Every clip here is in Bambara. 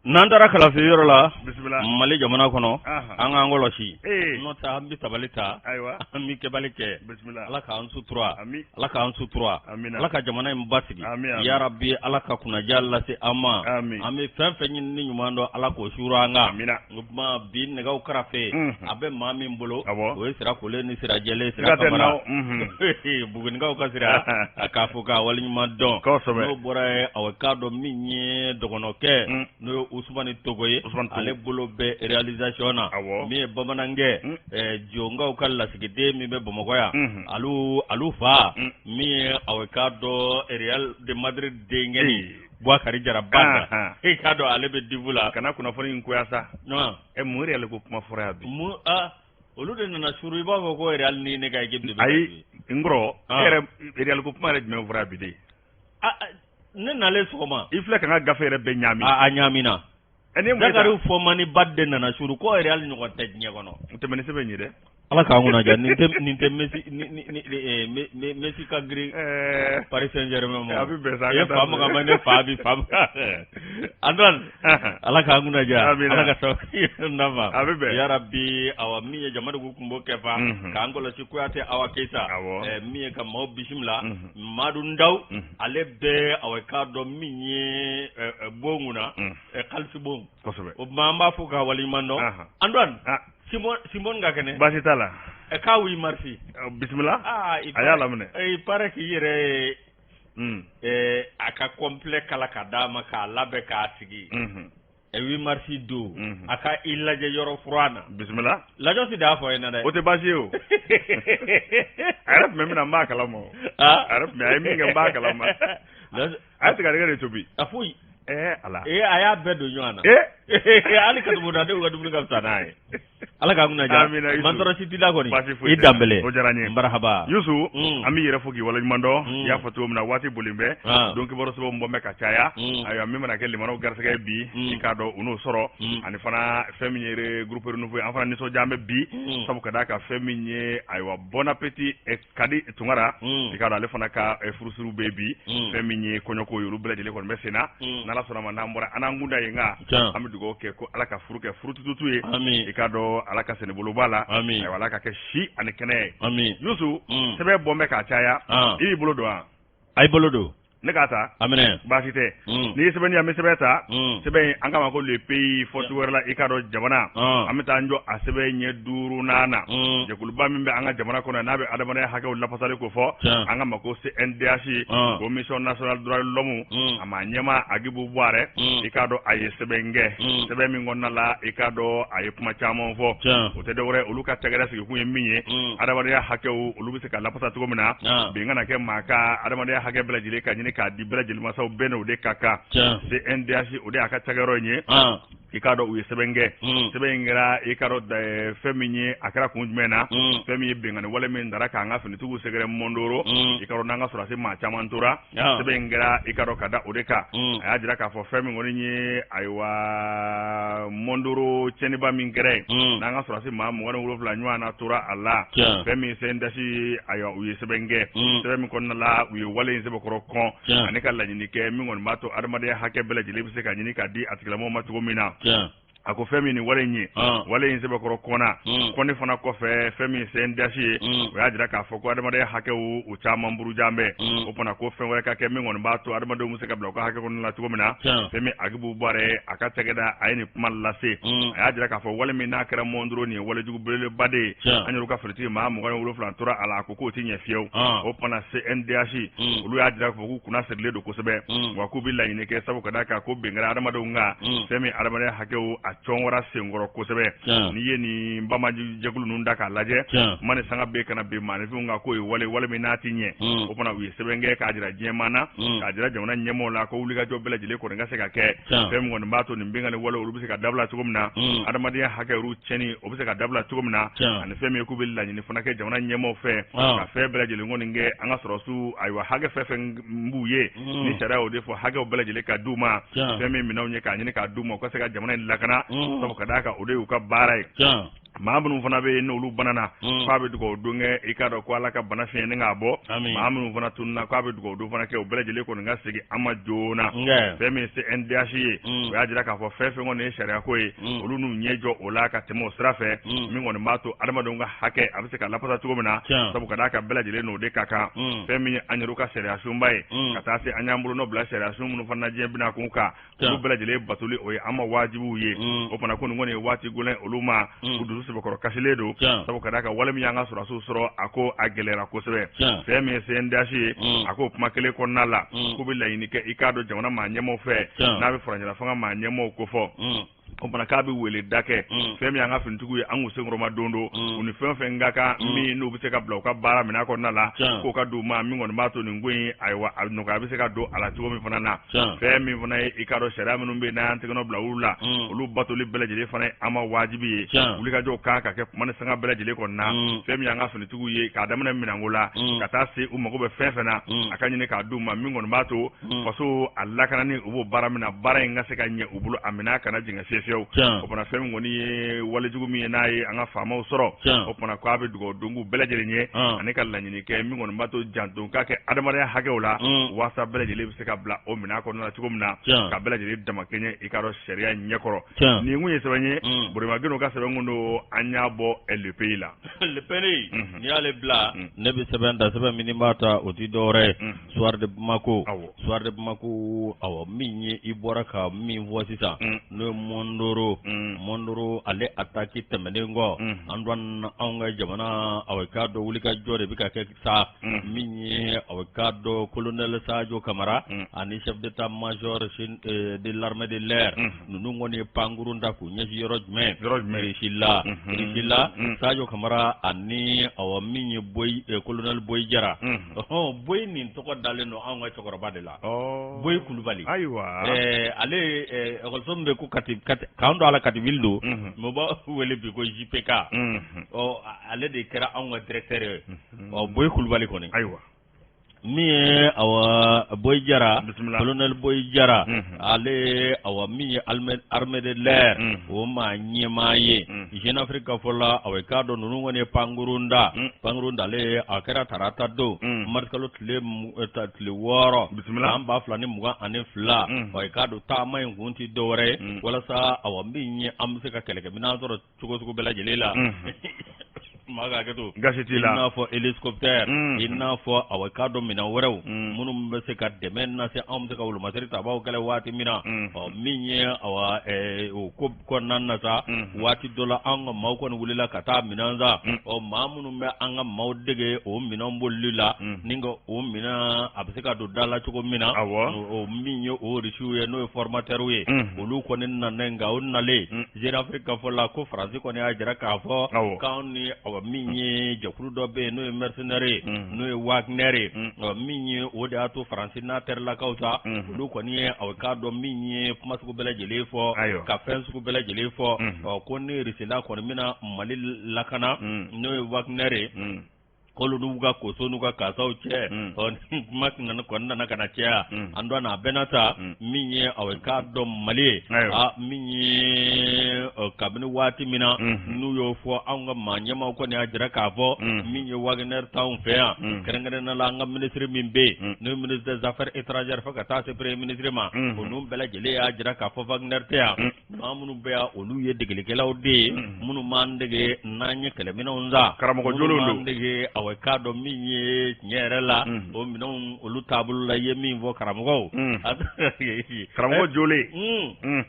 N'an taara kalafi yɔrɔ la, bisimila, Mali jamana kɔnɔ, anhan, an k'an kɔlɔsi, ee, n'o tɛ an bɛ tabali ta, ayiwa, an bɛ kɛbali kɛ, bisimila, Ala k'an sutura, ami, Ala k'an sutura, amina, Ala ka jamana in basigi, ami, ami, yarabi Ala ka kunnaja lase an ma, ami, an bɛ fɛn fɛn ɲini ni ɲuman dɔn Ala k'o suuru an kan, amina, o tuma bi nɛgɛw karafe, unhun, a bɛ maa min bolo, awɔ, o ye Sira Kole ni Sira Jɛlen Sira siga tɛ nin na Kamara, o, unhun, Bugunikaw ka sira a k'a fɔ k'a waleɲuman dɔn, kosɛbɛ, n'o bɔra yen aw k'a dɔn min ye dɔgɔnɔkɛ n'o ye Usumani Togo ye, Usumani Togo, ale bolo bɛ réalisation na, awɔ, min ye bamanankɛ jonkaw ka lasigiden min bɛ Bamakɔ yan, unhun, alu fa min ye aw k'a dɔn Real de Madrid denkɛ ee, Bubakari Jara Banda, anhan, e k'a dɔn ale bɛ dibu la. Kana kunnafoni in goya sa. Non. Ɛ, mun Real ko kuma fɔra yan bi? Mun ah olu de nana suru i b'a fɔ ko Real ni ne ka équipe de bɛ. Ayi, n kɔrɔ, e yɛrɛ Real ko kuma yɛrɛ jumɛn fɔra yan bi de? Ah, ne nalen sɔgɔma. I filɛ ka n ka gafe yɛrɛ bɛɛ ɲaami. A ɲaamina. Ɛ, ne ye mun ye Zakari Fɔmani ba de nana suru ko Real ɲɔgɔn tɛ diɲɛ kɔnɔ. N tɛmɛ ni sɛbɛn ye dɛ. Ala k'an kunna diya nin tɛ nin tɛ Messi ni Messi ka girin Paris Saint-Germain ma. A bɛ bɛn sa. E fa maga ne fa bi fa. Antoine. Ala k'an kunna diya. Amina. Ala ka sababu nafa. A bɛ bɛn. Yarabi awa min ye Jamadugu kunbo kɛfa. K'an kɔlɔsi Kuyate Awa Keyita. Awɔ. Min ye ka maaw bisimila. Madu Ndaw. Ale bɛ awa k'a dɔn min ye bon kunna. Kalisi bon. Kosɛbɛ. O tuma an b'a fo k'a waleɲuman dɔn. Antoine. Simon ka kɛnɛ. Baasi t'a la. Ɛ, k'a 8 mars. Bisimila. Ah, a y'a laminɛ. Il paraît k'i yɛrɛ ye a ka complet kala ka d'a ma k'a labɛn k'a sigi. 8 mars don. A ka i lajɛ yɔrɔ furan na. Bisimila. Lajɔsi de y'a fɔ ɲɛna dɛ. O tɛ baasi ye o. A yɛrɛ tun bɛ min na n b'a kalama o. A yɛrɛ tun bɛ a ye min kɛ n b'a kalama. A ye tigadɛgɛ de tobi. A foyi. Ɛɛ Ala. Ee, a y'a bɛɛ don ɲɔgɔn na. Ee. Hali katubudadenw ka dumuni ka fisa n'a ye. Ala k'an kunna diya. Amina Yusu. Mantɔrɔ si t'i la kɔni. Baasi foyi I tɛ. Danbele. O diyara n ye. Marahaba. Yusu, an b'i yɛrɛ fo k'i waleɲuman dɔn. I y'a fɔ cogo min na waati boli bɛ. Ah. Don kibaru sɛbɛnw bɔ bɛ ka caya. Ayiwa, min mana kɛ limanaw garisɛgɛ ye bi. I k'a dɔn u n'o sɔrɔ. Ani fana fɛn min ye groupe Renouveau ye, an fana nisɔndiya bɛ bi. Sabu ka d'a kan fɛn min ye ayiwa bon appétit Kadi Tunkara. I k'a dɔn ale fana ka furusiriw bɛ bi. Fɛn min ye kɔɲɔko ye, olu bɛɛ lajɛlen kɔni bɛ sen na. N'Ala sɔnna ma, n'an bɔra an n'an kun da yen kan. An bɛ dugawu kɛ ko Ala ka furu kɛ furutututu ye. Ami. I k'a dɔn Ala ka sɛnɛbolo b'a la. Ami. Ayiwa, Ala ka kɛ si ani kɛnɛ ye. Ami. Yusu, sɛbɛn bɔ bɛ k'a caya. Ah. I b'i bolo don wa? A y'i bolo don. Ne k'a ta. A minɛ. Baasi tɛ. N'i ye sɛbɛn di yan, n bɛ sɛbɛn ta. Sɛbɛn in, an k'a ma ko Le Pays, fɔ cogo wɛrɛ la i k'a dɔn jamana. An bɛ taa an jɔ a sɛbɛn ɲɛ 5nan na. Jɛkuluba min bɛ an ka jamana kɔnɔ n'a bɛ adamadenya hakɛw lafasali ko fɔ. An k'a ma ko CNDH. Commission nationale droit de l'homme. A ma ɲɛmaa Agibu Buwarɛ. I k'a dɔn a ye sɛbɛn kɛ. Sɛbɛn min kɔnɔna la i k'a dɔn a ye kuma caman fɔ. O tɛ dɔwɛrɛ olu ka cakɛda sigikun ye min ye. Adamadenya hakɛw olu bɛ se ka lafasa cogo min na. Bin kana kɛ maa ka adamadenya hakɛ bɛɛ lajɛlen ka ɲini k'a di bɛɛ lajɛlen masaw bɛɛ n'o de ka kan. CNDH o de y'a ka cakɛyɔrɔ in ye. I k'a dɔn u ye sɛbɛn kɛ. Sɛbɛn in kɛra i k'a dɔn fɛn min ye a kɛra kun jumɛn na. Fɛn min ye binkanni wale min dara k'an ka finitigiw sɛgɛrɛ Mondoro. I k'a dɔn n'an ka sɔrɔdasi maa caman tora. Sɛbɛn in kɛra i k'a dɔn ka da o de kan. A y'a jira k'a fɔ fɛn min kɔni ye ayiwa Mondoro tiɲɛniba min kɛra yen. N'an ka sɔrɔdasi maa 27 ɲɔgɔn na tora a la. Fɛn min CNDH ayiwa u ye sɛbɛn kɛ. Sɛbɛn min kɔnɔna la u ye wale in sɛbɛkɔrɔ kɔn. Ani ka laɲini kɛ min kɔni b'a to adamadenya hakɛ bɛɛ lajɛlen bɛ se ka ɲini k'a di a tigilamɔgɔw ma cogo min na. A ko fɛn min ni wale in ye wale in sɛbɛkɔrɔ kɔnna kɔnni fana kɔfɛ fɛn min CNDH ye o y'a jira k'a fɔ ko adamadenya hakɛw u caman burujan bɛ o fana ko fɛn wɛrɛ ka kɛ min kɔni b'a to adamadenw bɛ se ka bila u ka hakɛ kɔnɔna la cogo min na fɛn min Agibu Buwarɛ a ka cakɛda a ye nin kuma lase a y'a jira k'a fɔ wale min n'a kɛra Mondoro nin ye walejugu belebeleba de ye an yɛrɛ ka finitigi maa 27 tora a la a ko k'o tɛ ɲɛ fiyewu o fana CNDH olu y'a jira k'a fɔ k'u kunna sirilen don kosɛbɛ wa k'u bɛ laɲini kɛ sabu ka d'a kan ko bin kɛra adamadenw kan fɛn min adamadenya hakɛw a cɔngɔra senkɔrɔ kosɛbɛ n'i ye nin banbajɛkulu ninnu da k'a lajɛ ma ni sanga bɛ kana bin maaninfinw kan k'o ye wale wale min n'a tɛ ɲɛ o fana u ye sɛbɛn kɛ k'a jira diɲɛmaa na k'a jira jamana ɲɛmɔgɔw la ko wulikajɔ bɛɛ lajɛlen kɔni ka se ka kɛ fɛn min kɔni b'a to nin binkanni wale olu bɛ se ka dabila cogo min na adamadenya hakɛ olu tiɲɛni o bɛ se ka dabila cogo min na ani fɛn min ye k'u bɛ laɲini fana kɛ jamana ɲɛmɔgɔw fɛ ka fɛn bɛɛ lajɛlen kɔni kɛ an ka sɔrɔdasiw ayiwa hakɛ fɛn fɛn b'u ye ni sariya o de fɔ hakɛw bɛɛ lajɛlen ka d'u ma fɛn min minɛnw ye k'a ɲini k'a d'u ma u ka se ka jamana in lakana sabu ka d'a kan o de y'u ka baara ye. Maa minnu fana bɛ yen n'olu banana, k'a bɛ dugawu don kɛ, i k'a dɔn ko Ala ka bana fiɲɛ ni k'a bɔ. Maa minnu fana tununna, k'a bɛ dugawu don fana kɛ, u bɛɛ lajɛlen kɔni ka segin an ma joona. Fɛn min ye CNDH ye, o y'a jira k'a fɔ fɛn fɛn kɔni ye sariyako ye, olu n'u ɲɛ jɔ o la ka tɛmɛ o sira fɛ, min kɔni b'a to adamadenw ka hakɛ a bɛ se ka lafasa cogo min na, sabu ka d'a kan bɛɛ lajɛlen n'o de ka kan. Fɛn min ye an yɛrɛw ka sariya sunba ye, ka taa se an y'an bolonɔ bila sariya sun minnu fana diɲɛ bɛna kun kan, olu bɛɛ lajɛlen batoli, o ye an ma wajibiw ye. O fana ko nin kɔni ye waati gɛlɛn olu ma, u dusu sɛbɛkɔrɔ kasilen don, sabu ka d'a kan wale min y'an ka sɔrɔdasiw sɔrɔ, a ko a gɛlɛyara kosɛbɛ. Fɛn min ye CNDH ye, a ko kuma kelen kɔnɔna la, k'u bɛ laɲini kɛ, i k'a dɔn, jamana maa ɲɛmaaw fɛ, n'a bɛ furancɛla fanga maa ɲɛmaaw kofɔ. O fana k'a bɛ wele da kɛ fɛn min y'an ka finitigiw ye, an k'u senkɔrɔma don don u ni fɛn o fɛn ka kan, min n'u bɛ se ka bila u ka baara minɛn kɔnɔna la, k'o ka d'u ma, min kɔni b'a to nin ko in, ayiwa, a nɔgɔya bɛ se ka don a la cogo min fana na. Fɛn min fana ye, i k'a dɔn, sariya minnu bɛ yen n'an y'an tɛgɛnɔ bila olu la, olu batoli bɛɛ lajɛlen fana ye an ma wajibi ye. Wulikajɔw kan ka kɛ kuma ni sanga bɛɛ lajɛlen kɔnɔna na. Fɛn min y'an ka finitigiw ye, k'a daminɛ minɛnko la ka taa se u mago bɛ fɛn fɛn na, a ka ɲini k'a d'u ma, min kɔni b'a to faso a lakanani, u b'o baara min na, baara in ka se ka ɲɛ u bolo, a minɛ kana jigin fiyewu fiyewu. O fana fɛn min kɔni ye walejugu min ye n'a ye an ka faamaw sɔrɔ, o fana k'a bɛ dugawu don k'u bɛɛ lajɛlen ye, ani ka laɲini kɛ min kɔni b'a to janto ka kɛ adamadenya hakɛw la, waasa bɛɛ lajɛlen bɛ se ka bila o minɛn kɔnɔna la cogo min na, ka bɛɛ lajɛlen damakɛɲɛ, i k'a dɔn, sariya ɲɛkɔrɔ. Nin kun ye sɛbɛn ye, Burama Gindo ka sɛbɛn kun don, an y'a bɔ Le Pays la. Le Pays, n'i y'ale bila, ne bɛ sɛbɛn ta, sɛbɛn min b'a ta, o tɛ dɔwɛrɛ ye Soir de Bamako. Soir de Bamako, awɔ, min ye i bɔra ka min fɔ sisan, n'o ye Mondoro. Mondoro ale attaque tɛmɛnen kɔ, an dɔn anw ka jamana, awɔ, k'a dɔn wulikajɔ de bɛ ka kɛ sa, min ye, awɔ, k'a dɔn colonel Sadio Kamara ani chef d'état-major de l'armée de l'air, ninnu kɔni ye pankurun ta k'u ɲɛsin yɔrɔ jumɛn? Russie la. Russie la, Sadio Kamara ani, awɔ, min ye Boyi, colonel Boyi Jara. Ɔhɔn, Boyi nin tɔgɔ dalen don anw ka cɛkɔrɔba de la, Boyi Kulubali. Ayiwa, ale ekɔliso min bɛ ko Kati, k'an don a la, Kativille don, mais u b'a wele bi ko JPK. Ɔ, ale de kɛra anw ka directeur ye. Ɔ, Boyi Kulubali kɔni. Ayiwa. Min ye, awa, Boyi Jara, colonel Boyi Jara, ale, awa, min ye armée de l'air o maa ɲɛmaa ye, Jeune Afrique ka fɔ la, awa, k'a dɔn ninnu kɔni ye pankurun da. Pankurun dalen, a kɛra tarata don, marisikalo tile 6, san 2022. Awa, k'a dɔn taama in kun tɛ dɔwɛrɛ ye walasa, awa, min ye an bɛ se ka kɛlɛkɛminɛn sɔrɔ cogo sugu bɛɛ lajɛlen la, maa ka hakɛ to, gasi t'i la, i n'a fɔ hélicoptère, i n'a fɔ, awa, k'a dɔn minɛn wɛrɛw minnu bɛ se ka dɛmɛ lase anw bɛ se ka wolomasiri tabaw kɛlɛ waati min na. Ɔ, min ye, awa, o ko kɔnɔna na sa, waati dɔ la anw ka maaw kɔni wulila ka taa minɛn san. Ɔ, maa minnu bɛ an ka maaw dege o minɛn bolili la, ni ka o minɛn a bɛ se ka don da la cogo min na, o min ye o Rusiw ye, n'o ye formateurs ye, olu kɔni nana. Nka o nalen, Jeune Afrique ka fɔ la, ko Faransi kɔni y'a jira k'a fɔ k'anw ni, awa, min ye jɛkulu dɔ bɛ yen n'o ye mercenaires ye, n'o ye Wagner ye. Min ye o de y'a to Faransi n'a terilakaw sa, olu kɔni ye, awa, k'a dɔn min ye kuma sugu bɛɛ lajɛlen fɔ, ka fɛn sugu bɛɛ lajɛlen fɔ, ɔ, ko ni Russie kɔni bɛna Mali lakana, n'o ye Wagner ye, k'olu n'u ka koso n'u ka kasaw cɛ. Ɔ, ni kuma nana kɔni nana ka na caya, an dɔn a bɛɛ n'a ta, min ye, awa, k'a dɔn Mali ye, a min ye kabini waati min na n'u y'o fɔ, anw ka maa ɲɛmaaw kɔni y'a jira k'a fɔ min ye Wagner t'anw fɛ yan. Kɛrɛnkɛrɛnnenya la, an ka minisiri min bɛ yen n'o ye ministre des affaires étrangères, fo ka taa se premier ministre ma, olu bɛɛ lajɛlen y'a jira k'a fɔ Wagner tɛ yan. Maa minnu bɛ yan, olu ye degelikɛlaw de ye, minnu b'an dege n'an ye kɛlɛminɛnw san. Karamɔgɔ jolenw don. Dege, awa, k'a dɔn min ye tiɲɛ yɛrɛ la, o minɛnw olu taabolo la, i ye min fɔ, karamɔgɔw. Karamɔgɔ jolen.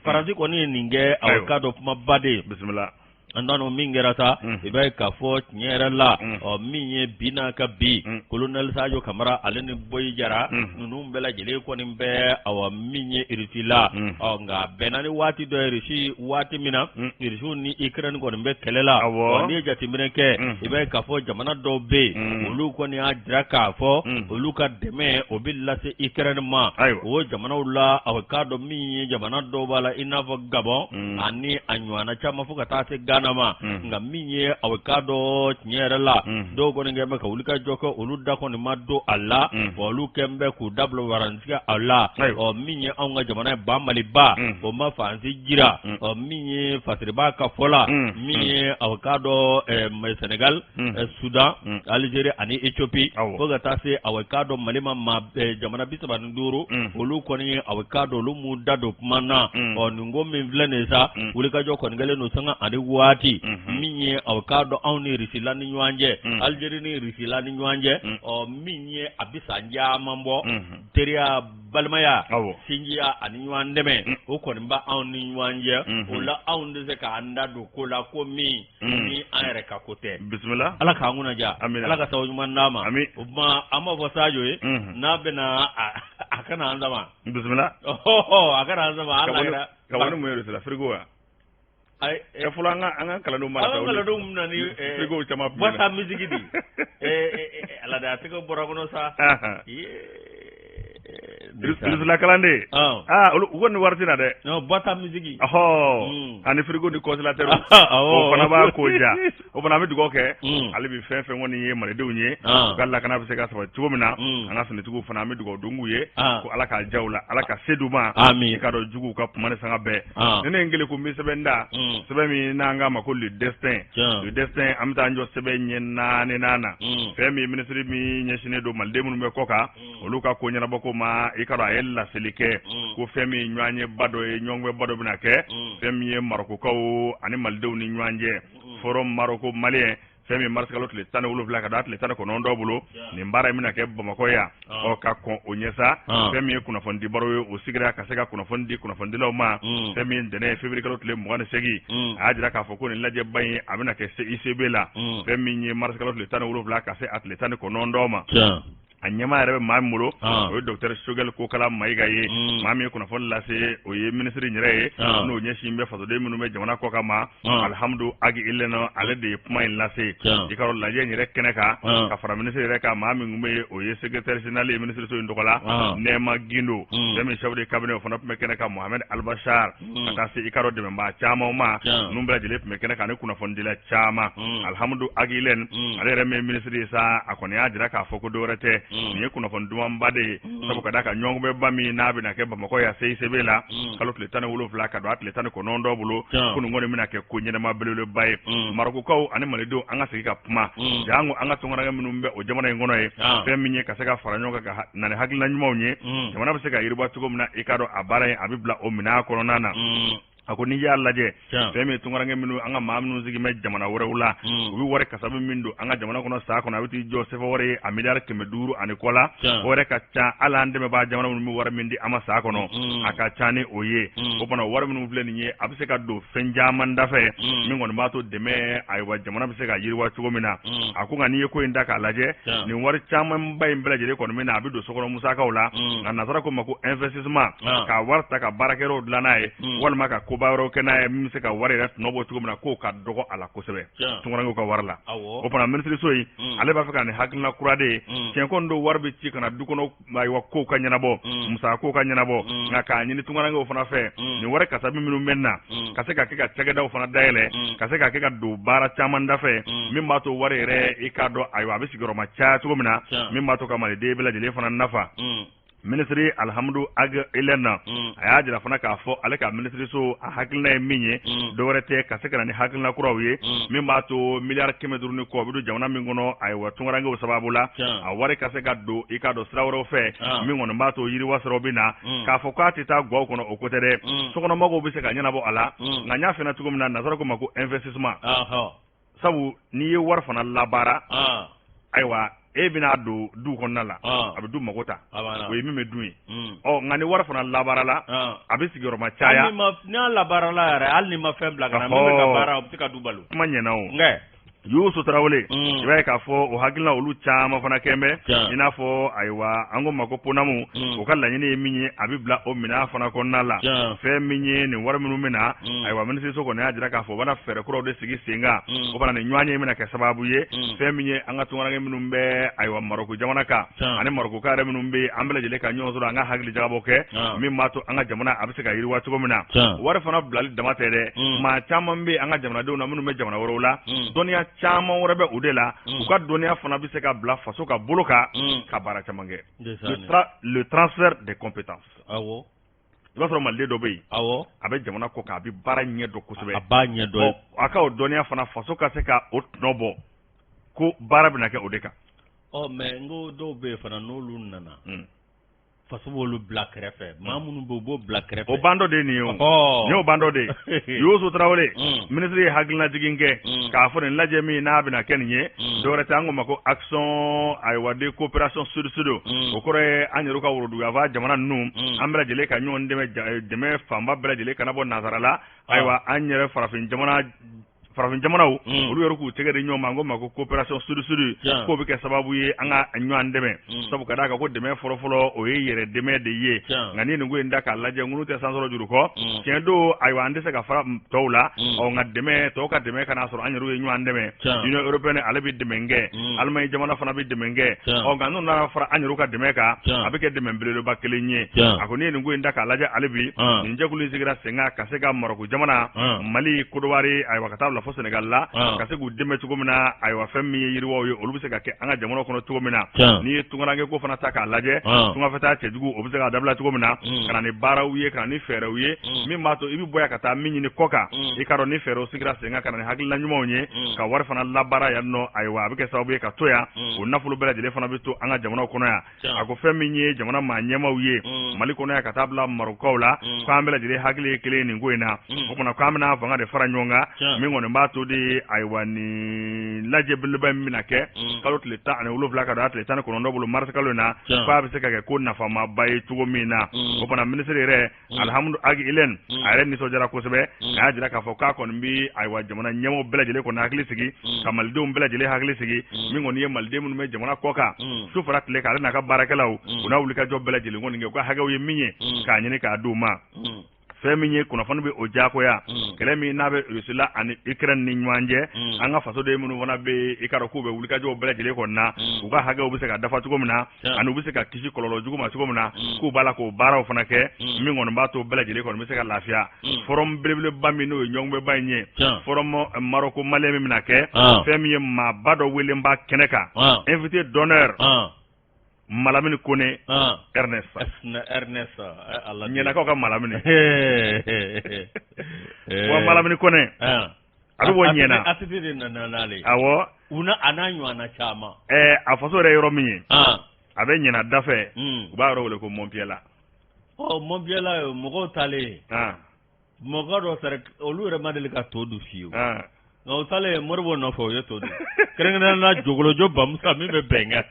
Faransi kɔni ye nin kɛ, awa, k'a dɔn kumaba de ye. Bisimila. An dɔn min kɛra sa, i b'a ye k'a fɔ tiɲɛ yɛrɛ la, ɔ, min ye bi n'a ka bi, colonel Sadio Kamara ale ni Boyi Jara, ninnu bɛɛ lajɛlen kɔni bɛ, awa, min ye Russie la. Ɔ, nka a bɛnna ni waati dɔ ye Russie, waati min na Russiw ni Ukraine kɔni bɛ kɛlɛ la. Ɔ, n'i ye jateminɛ kɛ, i b'a ye k'a fɔ jamana dɔw bɛ yen, olu kɔni y'a jira k'a fɔ olu ka dɛmɛ o bɛ lase Ukraine ma. O jamanaw la, awa, k'a dɔn min ye jamana dɔw b'a la, i n'a fɔ Gabon ani a ɲɔgɔnna caman, fo ka taa se Ghana. Gana ma. Nka min ye aw k'a dɔn tiɲɛ yɛrɛ la, dɔw kɔni kɛn bɛ ka wulikajɔ kɛ, olu da kɔni ma don a la, wa olu kɛn bɛ k'u da bila warantigɛ a la. Ɔ min ye anw ka jamana ye ba Maliba, o ma fansi jira. Ɔ min ye Fasiriba ka fɔ la, min ye aw k'a dɔn Sénégal, Soudan, Algérie ani Éthiopie, fo ka taa se aw k'a dɔn Mali ma jamana 35, olu kɔni aw k'a dɔn olu m'u da don kuma na. Ɔ nin ko min filɛ nin ye sa, wulikajɔ kɔni kɛlen don sanga ani waati, min ye aw k'a dɔn anw ni Russie ni ɲɔgɔn cɛ, Algérie ni Russie ni ɲɔgɔn cɛ. Ɔ min ye a bɛ san caman bɔ, teriya, balimaya, sinjiya ani ɲɔgɔn dɛmɛ, o kɔni bɛ anw ni ɲɔgɔn cɛ. O la anw tɛ se k'an da don ko la ko min ni an yɛrɛ ka ko tɛ. Bisimila. Ala k'an kunna diya, Ala ka sababu ɲuman d'an ma. O tuma an b'a fɔ Sajo ye, n'a bɛna a kana an sama. Bisimila. A kana an sama. Ala ka bɔ ni mun ye Russie la, frigo wa? Ayi. Fɔlɔ an ka kalandenw mana an ka kalandenw bɛna ni frigo caman. Boîte à musique di. Ala de a tɛgɛ bɔra kɔnɔ sa. Russie la kalanden. Aa, olu u kɔni wari tɛ na dɛ. Non, boîte à musique. Ɔhɔ, ani frigo ni congélateur. O fana b'a ko diya. O fana an bɛ dugawu kɛ hali bi, fɛn fɛn kɔni ye malidenw ye, u ka lakana bɛ se ka sabati cogo min na. An ka finitigiw fana, an bɛ dugawu don k'u ye ko Ala k'a diya u la, Ala ka se d'u ma. Ami. I k'a dɔn juguw ka kuma ni sanga bɛɛ. Ni ne ye n kelen ko n bɛ sɛbɛn da, sɛbɛn min n'an k'a ma ko Le Destin, Le Destin, an bɛ taa an jɔ sɛbɛn ɲɛ 4 na. Fɛn min ye minisiri min ɲɛsinnen don maliden minnu bɛ kɔ kan, olu ka ko ɲɛnabɔ ko ma, i ka dɔn a ye laseli kɛ ko fɛn min ɲɔgɔnyeba dɔ ye, ɲɔgɔnba dɔ bɛna kɛ, fɛn min ye Marokokaw ani malidenw ni ɲɔgɔn cɛ, forum Maroko malien, fɛn min marisikalo tile 17 ka da tile 19 bolo. Nin baara in bɛna kɛ Bamakɔ yan. Ɔ ka kɔn o ɲɛ sa, fɛn min ye kunnafonidi baro ye, o sigira ka se ka kunnafoni di kunnafonidilaw ma. Fɛn min ye ntɛnɛn ye, février kalo tile 28, a y'a jira k'a fɔ ko nin lajɛba in a bɛna kɛ CICB la, fɛn min ye marisikalo tile 17 ka se a tile 19 ma. A ɲɛmaa yɛrɛ bɛ maa min bolo, o ye docteur Choguel Kokala Mayiga ye. Maa min ye kunnafoni lase, o ye minisiri yɛrɛ ye n'o ɲɛsin bɛ fasoden minnu bɛ jamana kɔ kan ma, Alihamudu Agi Ilɛnɔ, ale de ye kuma in lase. I ka dɔn lajɛ in yɛrɛ kɛnɛ kan, ka fara minisiri yɛrɛ kan, maa min tun bɛ yen, o ye secrétaire général ye minisiriso in tɔgɔ la, Nɛɛma Gindo. Fɛn min chef de cabinet, o fana tun bɛ kɛnɛ kan, Mohamed Albachar, ka taa se i ka dɔn dɛmɛbaa caman ma, ninnu bɛɛ lajɛlen tun bɛ kɛnɛ kan ani kunnafonidila caman. Alihamudu Agi Ilɛn, ale yɛrɛ min ye minisiri ye sa, a kɔni y'a jira k'a fɔ ko dɔwɛrɛ tɛ, nin ye kunnafoni dumanba de ye, sabu ka d'a kan ɲɔgɔnkunbɛnba min n'a bɛna kɛ Bamakɔ yan CICB la kalo tile 17 ka don a tile 19 bolo, ko nin kɔni bɛna kɛ ko ɲɛnama belebeleba ye. Marokokaw ani malidenw, an ka segin ka kuma, janko an ka tunkaranke minnu bɛ o jamana in kɔnɔ ye, fɛn min ye ka se ka fara ɲɔgɔn kan ka na ni hakilina ɲumanw ye, jamana bɛ se ka yiriwa cogo min na. I k'a dɔn a baara in a bɛ bila o minɛn kɔnɔna na. A ko n'i y'a lajɛ, fɛn min ye tunkaranke minnu, an ka maa minnu sigilen bɛ jamana wɛrɛw la, u bɛ wari kasabi min don an ka jamana kɔnɔ san kɔnɔ, a bɛ t'i jɔ sefa wari ye a miliyari 500 ani kɔ la. O yɛrɛ ka ca hali an dɛmɛbaa jamana minnu bɛ wari min di an ma san kɔnɔ, a ka ca ni o ye. O fana wari minnu filɛ nin ye, a bɛ se ka don fɛn caman dafɛ min kɔni b'a to dɛmɛ, ayiwa, jamana bɛ se ka yiriwa cogo min na. A ko nka n'i ye ko in ta k'a lajɛ, nin wari camanba in bɛɛ lajɛlen kɔni min na, a bɛ don sokɔnɔ musakaw la, nka nansara ko ma ko investissement, ka wari ta ka baarakɛyɔrɔw dilan n'a ye walima ka koba wɛrɛw kɛ n'a ye min bɛ se ka wari yɛrɛ tɔnɔ bɔ cogo min na, k'o ka dɔgɔ a la kosɛbɛ tunkarankew ka wari la. O fana minisiriso in, ale b'a fɛ ka nin hakilina kura de ye. Tiɲɛ kɔni don, wari bɛ ci ka na du kɔnɔ, ayiwa, kow ka ɲɛnabɔ, musaka kow ka ɲɛnabɔ, nka k'a ɲini tunkarankew fana fɛ, nin wari kasabi minnu bɛ na, ka se ka kɛ ka cakɛdaw fana dayɛlɛ, ka se ka kɛ ka don baara caman dafɛ min b'a to wari yɛrɛ, i k'a dɔn, ayiwa, a bɛ sigiyɔrɔma caya cogo min na, min b'a to ka maliden bɛɛ lajɛlen fana nafa. Minisiri Alihamudu Ag Ilɛn, a y'a jira fana k'a fɔ ale ka minisiriso a hakilina ye min ye, dɔwɛrɛ tɛ ka se ka na ni hakilina kuraw ye min b'a to miliyari 500 ni kɔ bɛ don jamana min kɔnɔ, ayiwa, tunkarankew sababu la, a wari ka se ka don, i k'a dɔn, sira wɛrɛw fɛ min kɔni b'a to yiriwa sɔrɔ bɛ na. K'a fɔ k'a tɛ taa gaw kɔnɔ, o ko tɛ dɛ, sokɔnɔmɔgɔw bɛ se ka ɲɛnabɔ a la. Nka n y'a f'i ɲɛna cogo min na, nansara ko ma ko investissement, sabu n'i ye wari fana labaara, ayiwa, e bɛna don du kɔnɔna la, a bɛ du mago ta, o ye min bɛ dun ye. Ɔ nka ni wari fana labaara la, a bɛ sigiyɔrɔma caya. N'a labaarala yɛrɛ, hali n'i ma fɛn bila ka na, min bɛ ka baara, o bɛ se ka du balo. Kuma ɲɛna o. Nka Yusu Tarawele, i b'a ye k'a fɔ o hakilina olu caman fana kɛn bɛ, i n'a fɔ ayiwa an ko ma ko PONAMU, o ka laɲini ye min ye, a bɛ bila o minɛn fana kɔnɔna la. Fɛn min ye nin wari minnu bɛ na, ayiwa minisiriso kɔni y'a jira k'a fɔ u bɛna fɛɛrɛ kuraw de sigi sen kan. O fana ni ɲɔgɔn ye bɛna kɛ sababu ye, fɛn min ye an ka tunkaranke minnu bɛ ayiwa Marɔku jamana kan ani Marɔkuka yɛrɛ minnu bɛ yen, an bɛɛ lajɛlen ka ɲɔgɔn sɔrɔ, an ka hakili jagabɔ kɛ min b'a to an ka jamana a bɛ se ka yiriwa cogo min na. Wari fana bilali dama tɛ dɛ, maa caman bɛ an ka jamanadenw na minnu bɛ jamana wɛrɛw la, dɔnniya caman wɛrɛ bɛ u de la, u ka dɔnniya fana bɛ se ka bila faso ka bolo kan ka baara caman kɛ, le transfert des compétences. I b'a sɔrɔ maliden dɔ bɛ yen, a bɛ jamana kɔ kan, a bɛ baara ɲɛ dɔn kosɛbɛ. A b'a ɲɛ dɔn. A ka o dɔnniya fana, faso ka se ka o tɔnɔ bɔ ko baara bɛna kɛ o de kan. Ɔ mais n ko dɔw bɛ yen fana, n'olu nana, faso b'olu bila kɛrɛfɛ, maa minnu bɛ yen, u b'o bila kɛrɛfɛ. O bandɔ de ye nin ye, o nin y'o bandɔ de ye. Yusu Tarawele, minisiri ye hakilinajigin kɛ k'a fɔ nin lajɛ min n'a bɛna kɛ nin ye, dɔwɛrɛ tɛ, an ko ma ko action ayiwa de coopération sud sud. O kɔrɔ ye an yɛrɛ ka woroduguyanfan jamana ninnu, an bɛɛ lajɛlen ka ɲɔgɔn dɛmɛ, dɛmɛ fanba bɛɛ lajɛlen kana bɔ nansara la. Ayiwa an yɛrɛ farafin jamanaw, olu yɛrɛ k'u tɛgɛ di ɲɔgɔn ma, an ko ma ko coopération sud sud, k'o bɛ kɛ sababu ye an ka ɲɔgɔn dɛmɛ, sabu ka d'a kan ko dɛmɛ fɔlɔfɔlɔ, o ye yɛrɛ dɛmɛ de ye. Nka ni nin ko in da k'a lajɛ, ŋunu tɛ san sɔrɔ juru kɔ. Tiɲɛ don, ayiwa an tɛ se ka fara tɔw la, ɔ nka dɛmɛ tɔw ka dɛmɛ kana sɔrɔ an yɛrɛ ye ɲɔgɔn dɛmɛ. Union européenne, ale bɛ dɛmɛ kɛ, Allemagne jamana fana bɛ dɛmɛ kɛ, ɔ nka n'u nana fara an yɛrɛ ka dɛmɛ kan, a bɛ kɛ dɛmɛ belebeleba kelen ye. A ko n'i ye nin ko in da k'a lajɛ, ale bi nin jɛkulu in sigira sen kan ka se ka Marɔku jamana, Mali, Kodowari, ayiwa ka taa bila fo Senegal la, ka se k'u dɛmɛ cogo min na. Ayiwa fɛn min ye yiriwaw ye, olu bɛ se ka kɛ an ka jamana kɔnɔ cogo min na. N'i ye tunkaranke ko fana ta k'a lajɛ, tungafɛtaa cɛjugu, o bɛ se ka dabila cogo min na, ka na ni baaraw ye, ka na ni fɛɛrɛw ye min b'a to i bɛ bɔ yan ka taa min ɲini kɔ kan. I ka dɔn ni fɛɛrɛw sigira sen kan ka na ni hakilina ɲumanw ye, ka wari fana labaara yan nɔ, ayiwa a bɛ kɛ sababu ye ka to yan, o nafolo bɛɛ lajɛlen fana bɛ to an ka jamanaw kɔnɔ yan. A ko fɛn min ye jamana maa ɲɛmaaw ye Mali kɔnɔ yan ka taa bila Marokaw la, k'an bɛɛ lajɛlen hakili ye kelen ye nin ko in na. O kumana k'an bɛna fanga de fara ɲɔgɔn kan, min kɔni b'a to de ayiwa nin lajɛ belebeleba min bɛna kɛ kalo tile 17 ka don a tile 19 bolo marisi kalo in na, k'a bɛ se ka kɛ ko nafamaba ye cogo min na. O kumana minisiri yɛrɛ, Alihamudu Agi Ilɛn, a yɛrɛ nisɔndiyara kosɛbɛ, a y'a jira k'a fɔ k'a kɔni bɛ ayiwa jamana ɲɛmɔgɔ bɛɛ lajɛlen kɔni hakili sigi, ka malidenw bɛɛ lajɛlen hakili sigi, min kɔni ye maliden minnu bɛ jamana kɔ kan su fara tile kan, ale n'a ka baarakɛlaw, u n'a wulikajɔ bɛɛ lajɛlen kɔni kɛ u ka hakɛw ye min ye, k'a ɲini k'a d'u ma. Fɛn min ye kunnafoni bɛ o diyagoya, kɛlɛ min n'a bɛ Russie la ani Ukraine ni ɲɔgɔn cɛ, an ka fasoden minnu fana bɛ, i ka dɔn k'u bɛ wulikajɔw bɛɛ lajɛlen kɔni na, u ka hakɛw bɛ se ka dafa cogo min na ani u bɛ se ka kisi kɔlɔlɔ jugu ma cogo min na, k'u b'a la k'o baaraw fana kɛ, min kɔni b'a to bɛɛ lajɛlen kɔni bɛ se ka lafiya. Forum belebeleba min n'o ye ɲɔgɔnbɛnba in ye, forum Maroko malien min bɛna kɛ, fɛn min ye maaba dɔ welen b'a kɛnɛ kan, invité d'honneur, Malamini Kone Ernest. Ernest. Ɲɛnakaw ka Malamini wa, Malamini Kone, a bɛ bɔ Ɲɛna. ATT de nana n'ale ye. Awɔ. U na a n'a ɲɔgɔnna caman. A faso yɛrɛ yɔrɔ min ye, a bɛ Ɲɛna dafɛ, u b'a yɔrɔ wele ko Mɔnpiyɛla. Ɔ Mɔnpiyɛla, mɔgɔw taalen, mɔgɔ dɔ sara, olu yɛrɛ ma deli ka to dun fiyewu, nka u taalen Moribo nɔfɛ, u ye to dun, kɛrɛnkɛrɛnnenya la Jogolojo Bamusa min bɛ bɛn kan.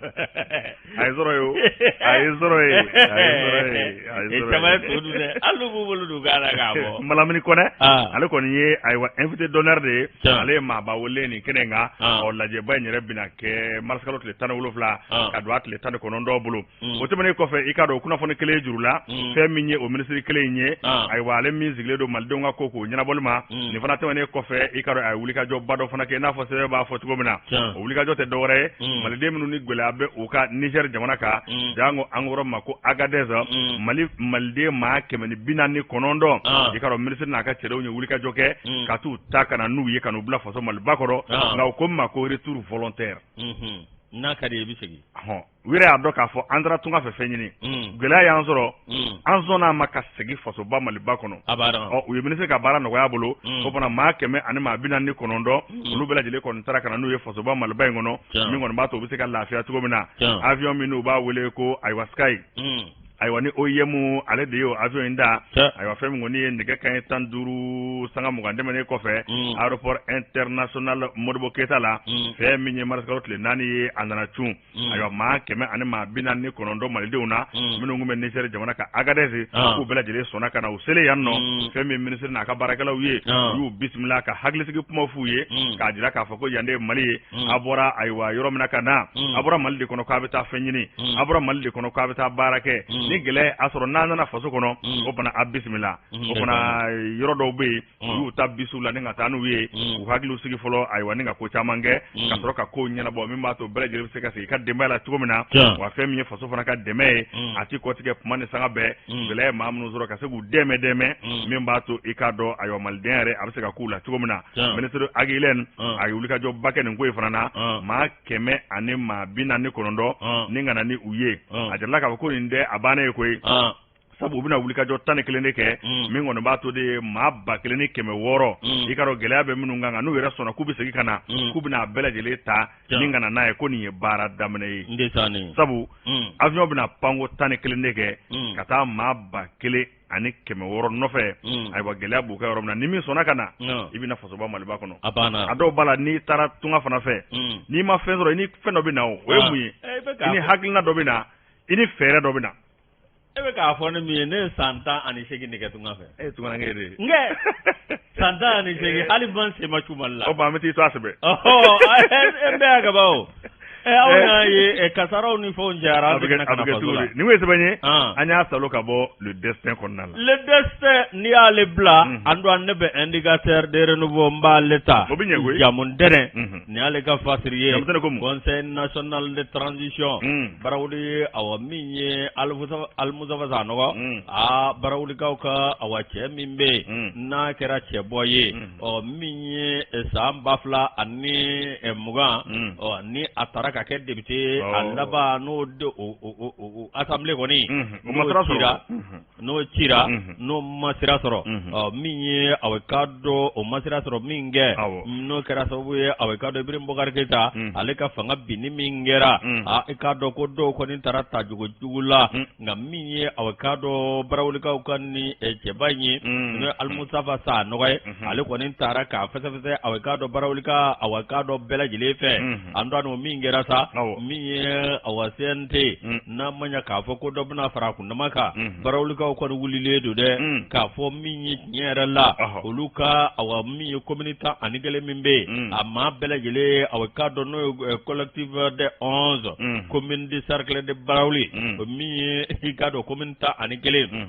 A ye sɔrɔ yen o, a ye sɔrɔ yen, a ye sɔrɔ yen, a ye sɔrɔ yen. Caman ye to dun dɛ, hali n'u b'u bolo don kan na k'a bɔ. Malamini Kɔnɛ, ale kɔni ye ayiwa invité d'honneur de ye, ale ye maaba wele nin kɛnɛ in kan. Ɔ lajɛba in yɛrɛ bɛna kɛ mars kalo tile 17 ka don a tile 19 bolo. O tɛmɛnen kɔfɛ, i ka dɔn kunnafoni kelen juru la, fɛn min ye o minisiri kelen in ye, ayiwa ale min sigilen don malidenw ka ko k'o ɲɛnabɔli ma, nin fana tɛmɛnen kɔfɛ, i ka dɔn a ye wulikajɔba dɔ fana kɛ, i n'a fɔ sɛbɛn b'a fɔ cogo min na. O wulikajɔ tɛ dɔwɛrɛ ye, maliden minnu ni gɛlɛya bɛ u ka Niger jamana kan, jango an ko yɔrɔ ma ko Agadez, Mali maliden maa 149, i ka dɔn minisiri n'a ka cɛdenw ye wulikajɔ kɛ ka t'u ta ka na n'u ye, ka n'u bila faso Maliba kɔrɔ. Nka u ko min ma ko retour volontaire. N'a ka di i bɛ segin. U yɛrɛ y'a dɔn k'a fɔ an taara tunga fɛ fɛn ɲini, gɛlɛya y'an sɔrɔ, an sɔnna a ma ka segin fasoba Maliba kɔnɔ. Ɔ u ye minisiri ka baara nɔgɔya bolo, o fana maa 149, olu bɛɛ lajɛlen kɔni taara ka na n'u ye fasoba Maliba in kɔnɔ, min kɔni b'a to u bɛ se ka lafiya cogo min na. Avion min n'u b'a wele ko ayiwa Sky. Ayiwa, ni OIM ale de y'o avion in da. Ayiwa, fɛn min kɔni ye nɛgɛ kanɲɛ 15 sanga 20 tɛmɛnen kɔfɛ, aéroport international Modibo Keyita la, fɛn min ye marisikalo tile 4 ye, a nana cun. Ayiwa, maa 149 malidenw na minnu tun bɛ Niger jamana kan Agadez, k'u bɛɛ lajɛlen sɔnna ka na. U selen yan nɔ, fɛn min minisiri n'a ka baarakɛlaw ye, u y'u bisimila ka hakilisigi kuma f'u ye, k'a jira k'a fɔ ko yan de ye Mali ye. A bɔra, ayiwa, yɔrɔ min na ka na, a bɔra Mali de kɔnɔ k'a bɛ taa fɛn ɲini, a bɔra Mali de kɔnɔ k'a bɛ taa baara kɛ. Ni gɛlɛya a sɔrɔ n'a nana faso kɔnɔ, o fana a bisimila. O fana yɔrɔ dɔw bɛ yen, u y'u ta bisiw la ni ka taa n'u ye, u hakiliw sigi fɔlɔ. Ayiwa, ni ka ko caman kɛ ka sɔrɔ ka kow ɲɛnabɔ min b'a to bɛɛ lajɛlen bɛ se ka sigi i ka denbaya la cogo min na. Wa fɛn min ye faso fana ka dɛmɛ ye, a ti kɔtigɛ kuma ni sanga bɛɛ. Gɛlɛya ye maa minnu sɔrɔ, ka se k'u dɛmɛ dɛmɛ min b'a to i k'a dɔn, ayiwa, maliden yɛrɛ a bɛ se ka k'u la cogo min na. Minisiri Ag Iyelen a ye wulikajɔba kɛ nin ko in fana na. Maa 149 ni ka na ni u ye, a jirala k'a fɔ ko nin tɛ a bannen ye koyi, sabu u bɛna wulikajɔ 11 de kɛ, min kɔni b'a to de ye maa 1600, i ka dɔn gɛlɛya bɛ minnu kan, n'u yɛrɛ sɔnna k'u bɛ segin ka na, k'u bɛna a bɛɛ lajɛlen ta ni ka na n'a ye, ko nin ye baara daminɛ ye, sabu avion bɛna panko 11 de kɛ ka taa maa 1600 nɔfɛ. Ayiwa, gɛlɛya b'u ka yɔrɔ min na, ni min sɔnna ka na, i bɛna fasoba Maliba kɔnɔ. A dɔw b'a la, n'i taara tunga fana fɛ, n'i ma fɛn sɔrɔ, i ni fɛn dɔ bɛ na. O ye mun ye? I ni hakilina dɔ bɛ na, i ni fɛɛrɛ dɔ bɛ na. E bɛ k'a fɔ ne min ye, ne ye san 18 de kɛ tunga fɛ. E ye tungaranke de ye. N kɛ san 18, hali ban sen ma cu Mali la. O tuma an bɛ t'i to a sɛbɛ. Ɔhɔ, e bɛ yan kaban o. Aw y'a ye kasaraw ni fɛnw cayara, an seginna ka na faso la. Nin kun ye sɛbɛn ye, an y'a salo ka bɔ Le Destin kɔnɔna la. Le Destin, n'i y'ale bila, an don ne bɛ Indicateur de renouveau, n b'ale ta. O bɛ ɲɛ koyi. Jamu ntɛnɛn, nin y'ale ka fasiri ye. Jamu ntɛnɛn ko mun? Conseil national de transition. Barawuli, awa, min ye Alimusafa Sanɔgɔ, aa, barawulikaw ka, awa, cɛ min bɛ yen n'a kɛra cɛbɔ ye, ɔ, min ye san 2020, ɔ, ni a taara ka kɛ député a laban, n'o o assemblée kɔni n'o cira, n'o cira, n'o ma sira sɔrɔ, ɔ, min ye awa k'a dɔn o ma sira sɔrɔ min kɛ, n'o kɛra sababu ye, awa, k'a dɔn Ibrahim Boubacar Keïta ale ka fanga binni min kɛra, a, i k'a dɔn ko dɔw kɔni taara tacogo jugu la. Nka min ye, awa, k'a dɔn barawulikaw ka ni cɛba in ye, n'o ye Alimusafa Sanɔgɔ ye, ale kɔni taara k'a fɛsɛfɛsɛ, awa, k'a dɔn barawulika, awa, k'a dɔn bɛɛ lajɛlen fɛ. An dɔn min kɛra sa, min ye, awa, CNT, n'a ma ɲɛ k'a fɔ ko dɔ bɛna fara a kundama kan, barawulikaw kɔni wulilen don dɛ, k'a fɔ min ye tiɲɛ yɛrɛ la, olu ka, awa, min ye commune 11 min bɛ yen, a maa bɛɛ lajɛlen, awa, k'a dɔn n'o ye collectif des 11 communes du cercle de Barawuli, min ye i k'a dɔn commune 11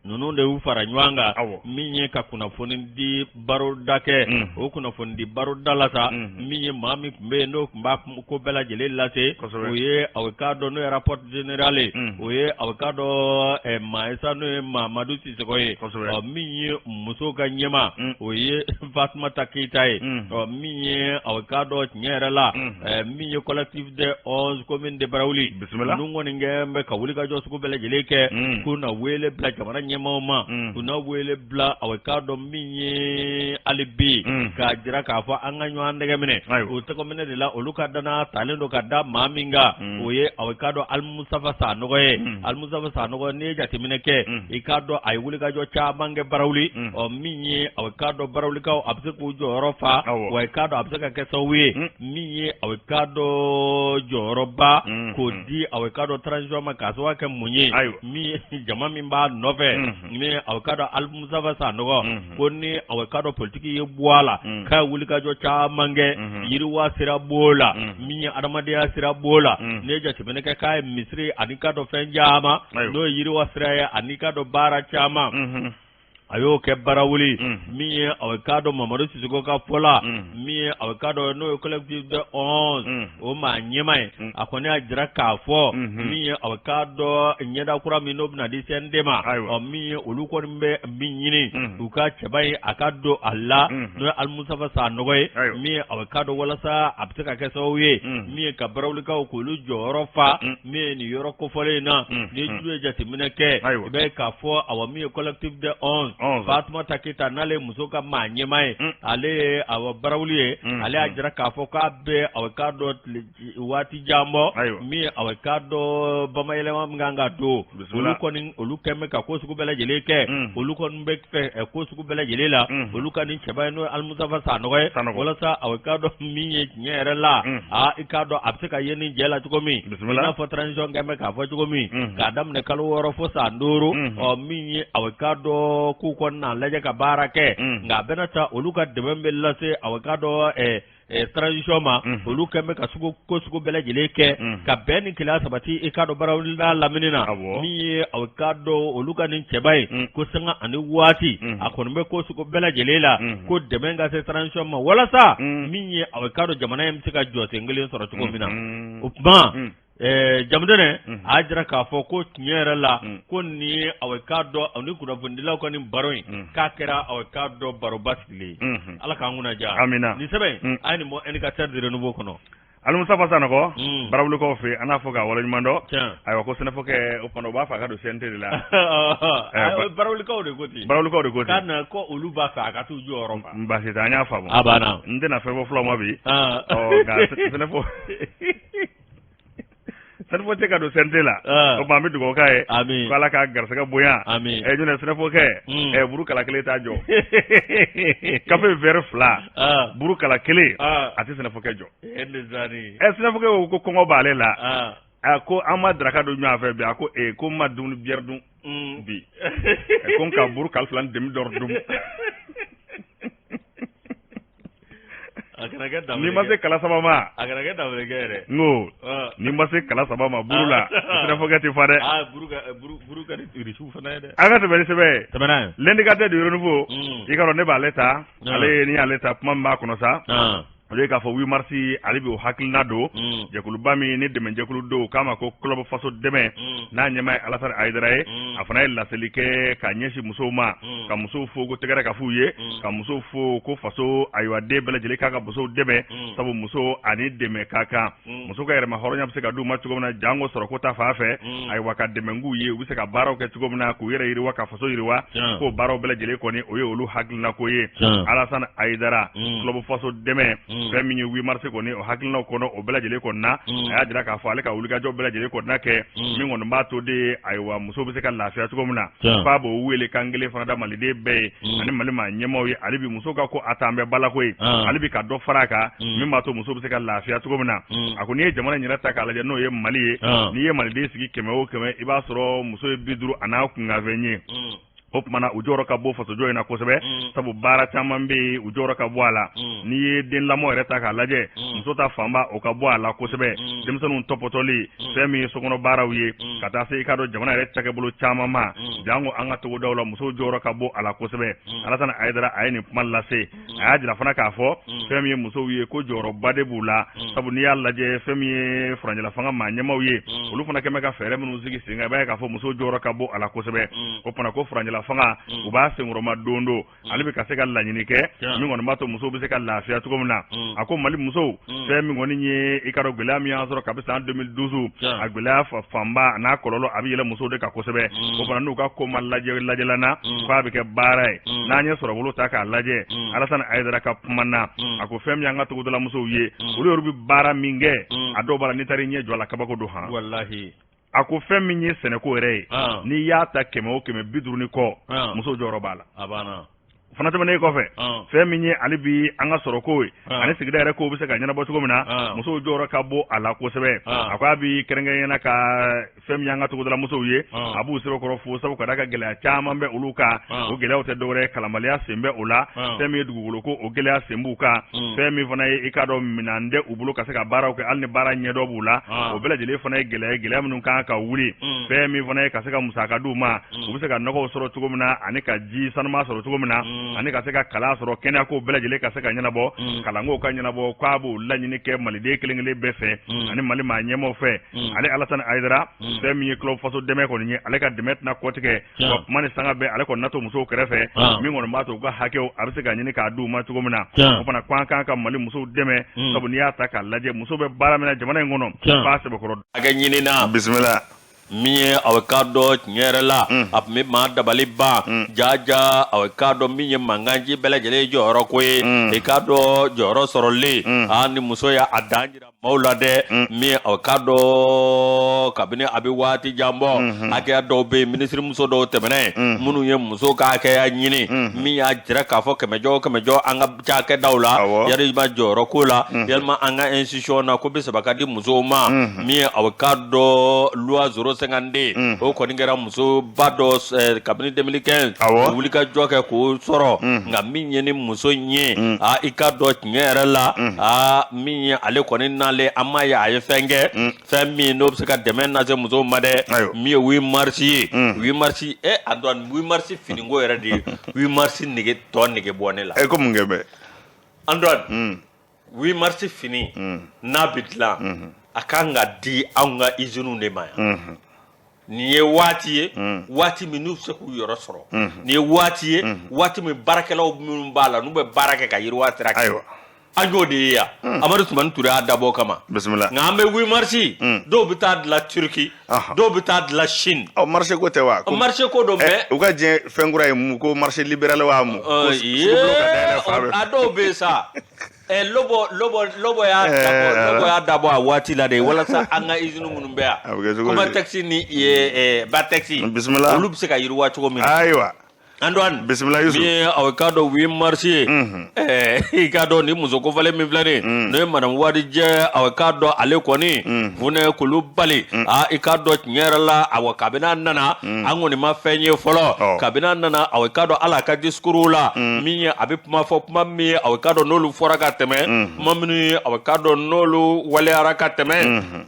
ninnu de y'u fara ɲɔgɔn kan, min ye ka kunnafoni di baroda kɛ. O kunnafoni di baroda la sa, min ye maa min tun bɛ yen, n'o tun b'a ko bɛɛ lajɛlen lase, o ye, aw k'a dɔn, n'o ye rapport général ye, o ye, aw k'a dɔn, maa ye sa, n'o ye Mamadu Sisɔkɔ ye. Ɔ, min ye musow ka ɲɛmaa, o ye Fatumata Keyita ye. Ɔ, min ye, aw k'a dɔn, tiɲɛ yɛrɛ la, min ye collectif des 11 communes de Barawuli, ninnu kɔni kɛ bɛ ka wulikajɔ sugu bɛɛ lajɛlen kɛ, k'u na wele bila jamana ɲɛmaaw ma, k'u na wele bila, aw k'a dɔn, min ye hali bi k'a jira k'a fɔ an ka ɲɔgɔn tɛgɛ minɛ. O tɛgɛ minɛ de la, olu ka danaya talen don ka da maa min kan, o ye, aw k'a dɔn, Alimusafa Sanɔgɔ ye. Alimusafa Sanɔgɔ, n'i ye jateminɛ kɛ, i k'a dɔn a ye wulikajɔ caman kɛ Barawuli. Ɔ, min ye, aw k'a dɔn, barawulikaw, a bɛ se k'u jɔyɔrɔ fa, wa i k'a dɔn a bɛ se ka kɛ sababu ye, min ye, aw k'a dɔn, jɔyɔrɔba k'o di, aw k'a dɔn, transition ma, k'a sababu kɛ mun ye? Min ye jama min b'a nɔfɛ, min aw k'a dɔn Alimusafa Sanɔgɔ, ko ni, aw k'a dɔn, politiki ye bɔ a la, k'a ye wulikajɔ caman kɛ, yiriwa sira b'o la, min ye adamadenya sira b'o la. N'i ye jateminɛ kɛ, k'a ye misiri ani k'a dɔn fɛn caman, n'o ye yiriwa sira ye, ani k'a dɔn baara caman, a y'o kɛ Barawuli. Min ye, aw k'a dɔn, Mamadu Sisɔkɔ ka fɔ la, min ye, aw k'a dɔn, n'o ye collectif des 11 o maa ɲɛmaa ye, a kɔni y'a jira k'a fɔ, min ye, aw k'a dɔn, ɲɛda kura min n'o bɛna di CNT ma, ɔ, min ye olu kɔni bɛ min ɲini u ka cɛba ye, a ka don a la, n'o ye Alimusafa Sanɔgɔ ye, min ye, aw k'a dɔn, walasa a bɛ se ka kɛ sababu ye, min ye ka barawulikaw k'olu jɔyɔrɔ fa, min ye nin yɔrɔ kofɔlen in na. Ni ju ye jateminɛ kɛ, i b'a ye k'a fɔ, awa, min ye collectif des 11 Fatumata Keyita n'ale muso ka maa ɲɛmaa ye ale ye awa barawuli ye ale y'a jira k'a fɔ k'a bɛ awa k'a dɔn waati jan bɔ min ye awa k'a dɔn bamayɛlɛma min kan ka don olu kɔni olu kɛn bɛ ka ko sugu bɛɛ lajɛlen kɛ olu kɔni bɛ fɛ ko sugu bɛɛ lajɛlen la olu ka nin cɛba ye n'o ye Alimustafa Sanɔgɔ ye walasa awa k'a dɔn min ye tiɲɛ yɛrɛ la aa i k'a dɔn a bɛ se ka ye nin jɛ la cogo min i n'a fɔ transition kɛn bɛ k'a fɔ cogo min k'a daminɛ kalo 6 fo san 5 ɔ min ye awa k'a dɔn k'u kɔni n'a lajɛ ka baara kɛ nka a bɛna ta olu ka dɛmɛ bɛ lase awa k'a dɔn transition ma olu kɛn bɛ ka ko sugu bɛɛ lajɛlen kɛ ka bɛn ni kelenya sabati i k'a dɔn barawuli n'a lamini na min ye awa k'a dɔn olu ka nin cɛba ye ko sanga ani waati a kɔni bɛ ko sugu bɛɛ lajɛlen la ko dɛmɛ ka se transition ma walasa min ye awa k'a dɔn jamana in bɛ se ka jɔsen kelen sɔrɔ cogo min na o tuma Jamutɛnɛ a y'a jira k'a fɔ ko tiɲɛ yɛrɛ la ko nin ye awa k'a dɔn ni kunnafonidilaw ka nin baro in k'a kɛra awa k'a dɔn baro basigilen ye ala k'an kunna diya amina nin sɛbɛn a ye nin bɔ Indicateur du Renouveau kɔnɔ Alimustafa Sanɔgɔ barawulikaw fɛ an n'a fɔ k'a waleɲuman dɔn ayiwa ko sɛnɛfɔkɛ o fana u b'a fɛ a ka don CNT de la barawulikaw de ko ten barawulikaw de ko ten ko olu b'a fɛ a ka t'u jɔyɔrɔ fa baasi tɛ an y'a faamu a banna n tɛna fɛn fɔ fulaw ma bi ɔ nka sɛnɛfɔ sɛnɛfɔ cɛ ka don CNT la o tuma an bɛ dugawu k'a ye ko Ala k'a garisɛgɛ bonya ɲɔntɛ sɛnɛfɔkɛ buru kala kelen t'a jɔ kafe verre 2 buru kala kelen a tɛ sɛnɛfɔkɛ jɔ sɛnɛfɔkɛ ko kɔngɔ b'ale la a ko an ma daraka dun ɲɔgɔn fɛ bi a ko ee ko n ma dumuni biyɛri dun bi ko n ka buru kala fila ni demi dɔrɔn dun. N'i ma se kala saba ma a kana kɛ danbɛlɛkɛ yɛrɛ n ko n'i ma se kala saba ma buru la sɛnɛfɔkɛ tɛ fa dɛ buru ka di irisiw fana ye dɛ an ka tɛmɛ ni sɛbɛn ye tɛmɛ n'a ye L'Indicateur du Renouveau i k'a dɔn ne b'ale ta ale ni y'ale ta kuma min b'a kɔnɔ sa o ye k'a fɔ 8 mars ale bi o hakilina don jɛkuluba min ni dɛmɛjɛkulu don k'a ma ko club faso dɛmɛ n'a ɲɛmaa ye Alasani Ayidara ye a fana ye laseli kɛ ka ɲɛsin musow ma ka musow fo ko tɛgɛrɛ ka f'u ye ka musow fo ko faso ayiwa den bɛɛ lajɛlen k'a ka musow dɛmɛ sabu muso ani dɛmɛ ka kan muso ka yɛrɛma hɔrɔnya bɛ se ka d'u ma cogo min na janko sɔrɔko ta fan fɛ ayiwa ka dɛmɛ k'u ye u bɛ se ka baaraw kɛ cogo min na k'u yɛrɛ yiriwa ka faso yiriwa k'o baaraw bɛɛ lajɛlen kɔni o ye olu hakilinako ye Alasani Ayidara club faso dɛmɛ fɛn min ye 8 mars kɔni o hakilinaw kɔnɔ o bɛɛ lajɛlen kɔni na a y'a jira k'a fɔ ale ka wulikajɔ bɛɛ lajɛlen kɔni na kɛ min kɔni b'a to de ayiwa musow bɛ se ka lafiya cogo min na f'a b'o wele kan kelen fana da maliden bɛɛ ye ani mali maa ɲɛmaaw ye hali bi muso ka ko a t'an bɛɛ balako ye hali bi ka dɔ fara a kan min b'a to muso bɛ se ka lafiya cogo min na a ko n'i ye jamana yɛrɛ ta k'a lajɛ n'o ye mali ye n'i ye maliden sigi 100 o 100 i b'a sɔrɔ muso ye 50 a n'a kunkanfɛn ye o tuma na u jɔyɔrɔ ka bon fasojɔ in na kosɛbɛ sabu baara caman bɛ yen u jɔyɔrɔ ka bon a la n'i ye den lamɔ yɛrɛ ta k'a lajɛ muso ta fanba o ka bon a la kosɛbɛ denmisɛnninw tɔpɔtɔli fɛn min ye sokɔnɔ baaraw ye ka taa se i k'a dɔn jamana yɛrɛ cakɛbolo caman ma janko an ka togodaw la musow jɔyɔrɔ ka bon a la kosɛbɛ Alasani Ayidara a ye nin kuma lase a y'a jira fana k'a fɔ fɛn min ye musow ye ko jɔyɔrɔba de b'u la sabu n'i y'a lajɛ fɛn min ye furancɛla fanga maa ɲɛmaaw ye olu fana kɛmɛ ka fɛɛrɛ minnu sigi sen kan i b'a ye k'a fɔ musow jɔyɔrɔ ka bon a la kosɛbɛ o fana ko furancɛla fanga u b'a senkɔrɔma don don ale bɛ ka se ka laɲini kɛ min kɔni b'a to musow bɛ se ka lafiya cogo min na a ko mali musow fɛn min kɔni ye i k'a dɔn gɛlɛya min y'an sɔrɔ kabi san 2012 a gɛlɛya fanba n'a kɔlɔlɔ a bɛ yɛlɛ musow de kan kosɛbɛ o fana n'u ka ko ma lajɛ lajɛlan na k'a bɛ kɛ baara ye n'an ye sɔrɔbolo ta k'a lajɛ Alasani Ayidara ka kuma na a ko fɛn min y'an ka togodala musow ye olu yɛrɛ bɛ baara min kɛ a dɔw b'a la n'i taara i ɲɛ jɔ a la kabako don han walahi a ko fɛn min ye sɛnɛko yɛrɛ ye n'i y'a ta 100 o 100 50 ni kɔ musow jɔyɔrɔ b'a la a banna fana tɛmɛnen kɔfɛ fɛn min ye hali bi an ka sɔrɔko ye ani sigida yɛrɛ kow bɛ se ka ɲɛnabɔ cogo min na musow jɔyɔrɔ ka bon a la kosɛbɛ a ko a bi kɛrɛnkɛrɛnnenya na ka fɛn min y'an ka togodala musow ye a b'u sɛbɛkɔrɔ fo sabu ka d'a kan gɛlɛya caman bɛ olu kan o gɛlɛyaw tɛ dɔwɛrɛ ye kalanbaliya sen bɛ o la fɛn min ye dugukolo ko o gɛlɛya sen b'u kan fɛn min fana ye i k'a dɔn minɛn tɛ u bolo ka se ka baaraw kɛ hali ni baara ɲɛdɔn b'u la o bɛɛ lajɛlen fana ye gɛlɛya ye gɛlɛya minnu kan ka wuli fɛn min fana ye ka se ka musaka d'u ma u bɛ se ka nɔgɔw sɔrɔ cogo min na ani ka ji sanuma sɔrɔ cogo min na ani ka se ka kalan sɔrɔ kɛnɛyako bɛɛ lajɛlen ka se ka ɲɛnabɔ kalanko ka ɲɛnabɔ k'a b'o laɲini kɛ maliden kelen kelen bɛɛ fɛ ani mali maa ɲɛmaaw fɛ ale Alasani Ayidara fɛn min ye club faso dɛmɛ kɔni ye ale ka dɛmɛ tɛna kɔtigɛ wa kuma ni sanga bɛɛ ale kɔni na to musow kɛrɛfɛ min kɔni b'a to u ka hakɛw a bɛ se ka ɲini k'a d'u ma cogo min na o fana ko an kan ka mali musow dɛmɛ sabu n'i y'a ta k'a lajɛ muso bɛ baara min na jamana in kɔnɔ f'a sɛbɛkɔrɔ hakɛ ɲinina bisimila. Min ye aw k'a dɔn tiɲɛ yɛrɛ la, a tun bɛ maa dabali ban jaja. Aw k'a dɔn min ye mankanci bɛɛ lajɛlen jɔyɔrɔ ko ye, i k'a dɔn jɔyɔrɔ sɔrɔlen aa ni muso y'a dan jira maaw la dɛ. Min ye aw k'a dɔn kabini a bɛ waati jan bɔ, hakɛya dɔw bɛ yen, minisirimuso dɔw tɛmɛnɛ yen minnu ye muso ka hakɛya ɲini, min y'a jira k'a fɔ kɛmɛjɔ o kɛmɛjɔ an ka cakɛdaw la, yalima jɔyɔrɔ ko la, yalima an ka institution na, ko 30 ka di musow ma. Min ye aw k'a dɔn loi 052, o kɔni kɛra musoba dɔ kabini 2015 o wuli ka jɔ kɛ k'o sɔrɔ. Nka min ye ni muso in ye, aa i k'a dɔn tiɲɛ yɛrɛ la, aa min ye ale kɔni nalen, an m'a ye a ye fɛn kɛ, fɛn min n'o bɛ se ka dɛmɛ lase musow ma dɛ. Min ye 8 mars ye, 8 mars, a dɔn 8 mars finiko yɛrɛ de ye 8 mars nege tɔ nege bɔ ne la. E ko mun kɛ bɛ? Antoine, 8 mars fini n'a bɛ dilan, a kan ka di anw ka usines de ma yan. Nin ye waati ye, waati min n'u bɛ se k'u yɔrɔ sɔrɔ. Nin ye waati ye, waati min baarakɛlaw minnu b'a la, n'u bɛ baara kɛ ka yiriwa sira kɛ. An y'o de ye yan. Amadu Tumani Ture y'a dabɔ o kama. Bisimila. Nka an bɛ 8 mars, dɔw bɛ taa dilan Turquie, dɔw bɛ taa dilan Chine. Ɔ, marché ko tɛ wa? Marché ko don, mais u ka diɲɛ fɛn kura ye mun ko marché libéral wa mun? A dɔw bɛ yen sa. Lɔbɔ lɔbɔ lɔbɔ y'a dabɔ, lɔbɔ y'a dabɔ a waati la de walasa an ka usine minnu bɛ yan, Comatex ni Batex, bisimila, olu bɛ se ka yiriwa cogo min na. Antoine, bisimila Yusu. Min ye aw k'a dɔn 8 mars ye, i k'a dɔn ni muso kofɔlen min filɛ nin ye, n'o ye madame Wadijɛ, aw k'a dɔn ale kɔni Funɛ Kulubali, aa i k'a dɔn tiɲɛ yɛrɛ la, awa kabini a nana, an kɔni ma fɛn ye fɔlɔ. Kabini a nana, aw k'a dɔn hali a ka discours la, min ye a bɛ kuma fɔ, kuma min ye aw k'a dɔn n'olu fɔra ka tɛmɛ, kuma minnu ye aw k'a dɔn n'olu waleyara ka tɛmɛ.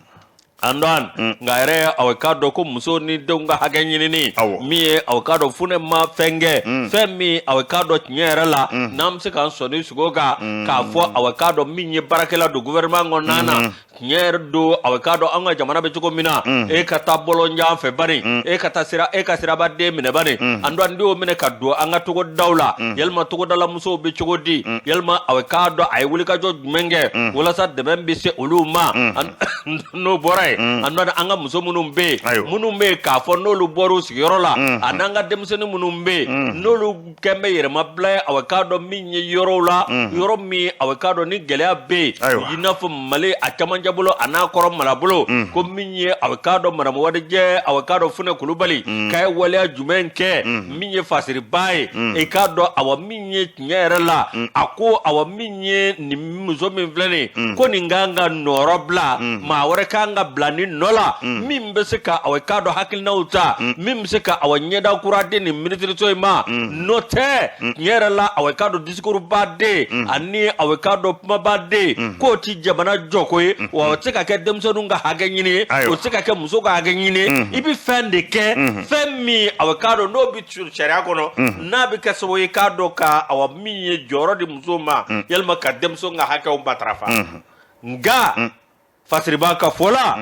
Antoine, nka yɛrɛ aw k'a dɔn ko muso ni denw ka hakɛ ɲinini, min ye aw k'a dɔn Funɛ ma fɛn kɛ, fɛn min aw k'a dɔn tiɲɛ yɛrɛ la n'an bɛ se k'an sɔnni sigi o kan k'a fɔ aw k'a dɔn min ye baarakɛla don gouvernement kɔnɔna na. Tiɲɛ yɛrɛ don, aw k'a dɔn an ka jamana bɛ cogo min na, e ka taa bɔlɔnjan fɛ bani, e ka taa sira, e ka sirabaden minɛ bani. Antoine, denw minɛ ka don an ka togodaw la, yalima togodala musow bɛ cogo di? Yalima aw k'a dɔn a ye wulikajɔ jumɛn kɛ walasa dɛmɛ bɛ se olu ma? N'o bɔra yen, Antoine, an ka muso minnu bɛ yen, minnu bɛ yen k'a fɔ n'olu bɔra u sigiyɔrɔ la, a n'an ka denmisɛnnin minnu bɛ yen n'olu kɛn bɛ yɛrɛmabila ye, aw k'a dɔn min ye yɔrɔw la, yɔrɔ min aw k'a dɔn ni gɛlɛya bɛ yen, i n'a fɔ Mali a camancɛ bolo a n'a kɔrɔn marabolo, ko min ye aw k'a dɔn madame Wadijɛ, aw k'a dɔn Funɛ Kulubali k'a ye waleya jumɛn kɛ min ye fasiriba ye? I k'a dɔn awa min ye tiɲɛ yɛrɛ la, a ko awa min ye nin muso min filɛ nin ye, ko nin kan ka nɔrɔ bila, maa wɛrɛ kan ka bila nin nɔ la, min bɛ se ka awa k'a dɔn hakilinaw ta, min bɛ se ka awa ɲɛda kura di nin minisiriso in ma. N'o tɛ, tiɲɛ yɛrɛ la, awa k'a dɔn discours baden ani awa k'a dɔn kumaba den, k'o ti jamana jɔko ye, wa o tɛ se ka kɛ denmisɛnninw ka hakɛ ɲini ye, o tɛ se ka kɛ muso ka hakɛ ɲini ye. I bɛ fɛn de kɛ, fɛn min awa k'a dɔn n'o bɛ sariya kɔnɔ, n'a bɛ kɛ sababu ye k'a dɔn ka awa min ye jɔyɔrɔ di musow ma, yalima ka denmisɛnw ka hakɛw matarafa. Nka fasiriba ka fɔ la,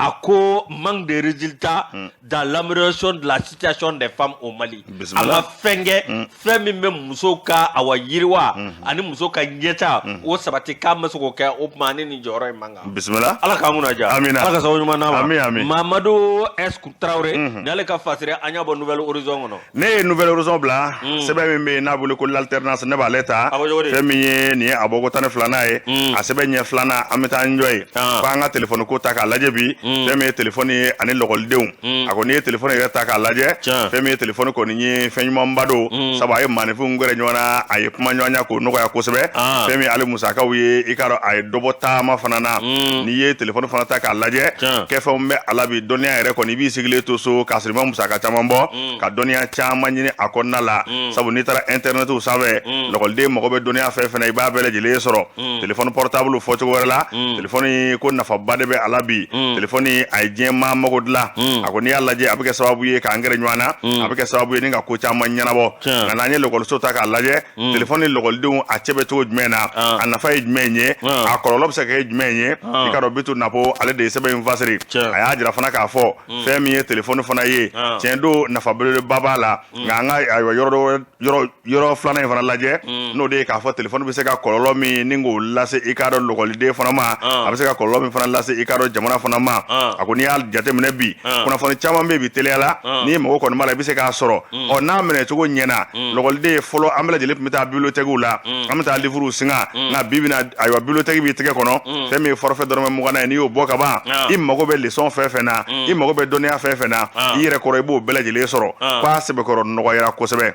a ko manque de résultats dans l'amélioration de la situation des femmes au Mali. A ma fɛn kɛ, fɛn min bɛ muso ka awa yiriwa ani muso ka ɲɛta o sabati, k'a ma se k'o kɛ. O tuma ni nin jɔyɔrɔ in man kan. Bisimila. Ala k'an kunna diya. Amina. Ala ka sababu ɲuman d'an ma. Ami, ami. Mamadu S Tarawele ni ale ka fasiri, an y'a bɔ Nouvel Horizon kɔnɔ. Ne ye Nouvel Horizon bila, sɛbɛn min bɛ yen n'a bolo ko l'alternance, ne b'ale ta. A bɔ cogo di? Fɛn min ye nin ye, a bɔko 12nan ye. A sɛbɛn ɲɛ filanan, an bɛ taa an jɔ yen. Fo an ka telefɔni ko ta k'a lajɛ bi. Fɛn min ye telefɔni ye ani lɔkɔlidenw, a ko n'i ye telefɔni yɛrɛ ta k'a lajɛ, fɛn min ye telefɔni kɔni ye, fɛn ɲumanba don, sabu a ye maaninfinw gɛrɛ ɲɔgɔn na, a ye kuma ɲɔgɔnya k'o nɔgɔya kosɛbɛ. Fɛn min ye hali musakaw ye, i k'a dɔn a ye dɔ bɔ taama fana na. N'i ye telefɔni fana ta k'a lajɛ, kɛfɛnw bɛ a la bi. Dɔnniya yɛrɛ kɔni, i b'i sigilen to so k'a sɔrɔ i ma musaka caman bɔ, ka dɔnniya caman ɲini a kɔnɔna la, sabu n'i taara intɛrɛnɛtiw sanfɛ, lɔkɔliden mago bɛ dɔnniya fɛn fɛn na, i b'a bɛɛ lajɛlen sɔrɔ. Telefɔni portable, fɔ cogo wɛrɛ la, telefɔni ko nafaba de bɛ a la bi. Telefɔni a ye diɲɛ maa mago dilan. A ko n'i y'a lajɛ, a bɛ kɛ sababu ye k'an gɛrɛ ɲɔgɔn na, a bɛ kɛ sababu ye ni ka ko caman ɲɛnabɔ. Nka n'an ye lɔkɔliso ta k'a lajɛ, telefɔni lɔkɔlidenw a cɛ bɛ cogo jumɛn na? A nafa ye jumɛn ye? A kɔlɔlɔ bɛ se ka kɛ jumɛn ye? I k'a dɔn Bitu Napo, ale de ye sɛbɛn in fasiri. A y'a jira fana k'a fɔ fɛn min ye telefɔni fana ye, tiɲɛ don, nafa belebeleba b'a la. Nka an ka ayiwa yɔrɔ yɔrɔ yɔrɔ filanan in fana lajɛ, n'o de ye k'a fɔ telefɔni bɛ se ka kɔlɔlɔ min ni k'o lase i k'a dɔn lɔkɔliden fana ma, a bɛ se ka kɔlɔlɔ min fana lase i k'a dɔn jamana fana ma. A ko n'i y'a jateminɛ bi, kunnafoni caman bɛ bi teliya la, n'i mago kɔni b'a la, i bɛ se k'a sɔrɔ. Ɔ, n'a minɛ cogo ɲɛna, lɔgɔliden fɔlɔ, an bɛɛ lajɛlen tun bɛ taa bibliothèque la, an bɛ taa livre singa. Nka bi bi na, ayiwa, bibliothèque b'i tɛgɛ kɔnɔ. Fɛn min ye forfait dɔrɔmɛ 20 ye, n'i y'o bɔ ka ban, i mago bɛ leçon fɛn fɛn na, i mago bɛ dɔnniya fɛn fɛn na, i yɛrɛ kɔrɔ, i b'o bɛɛ lajɛlen sɔrɔ. K'a sɛbɛkɔrɔ nɔgɔyara kosɛbɛ.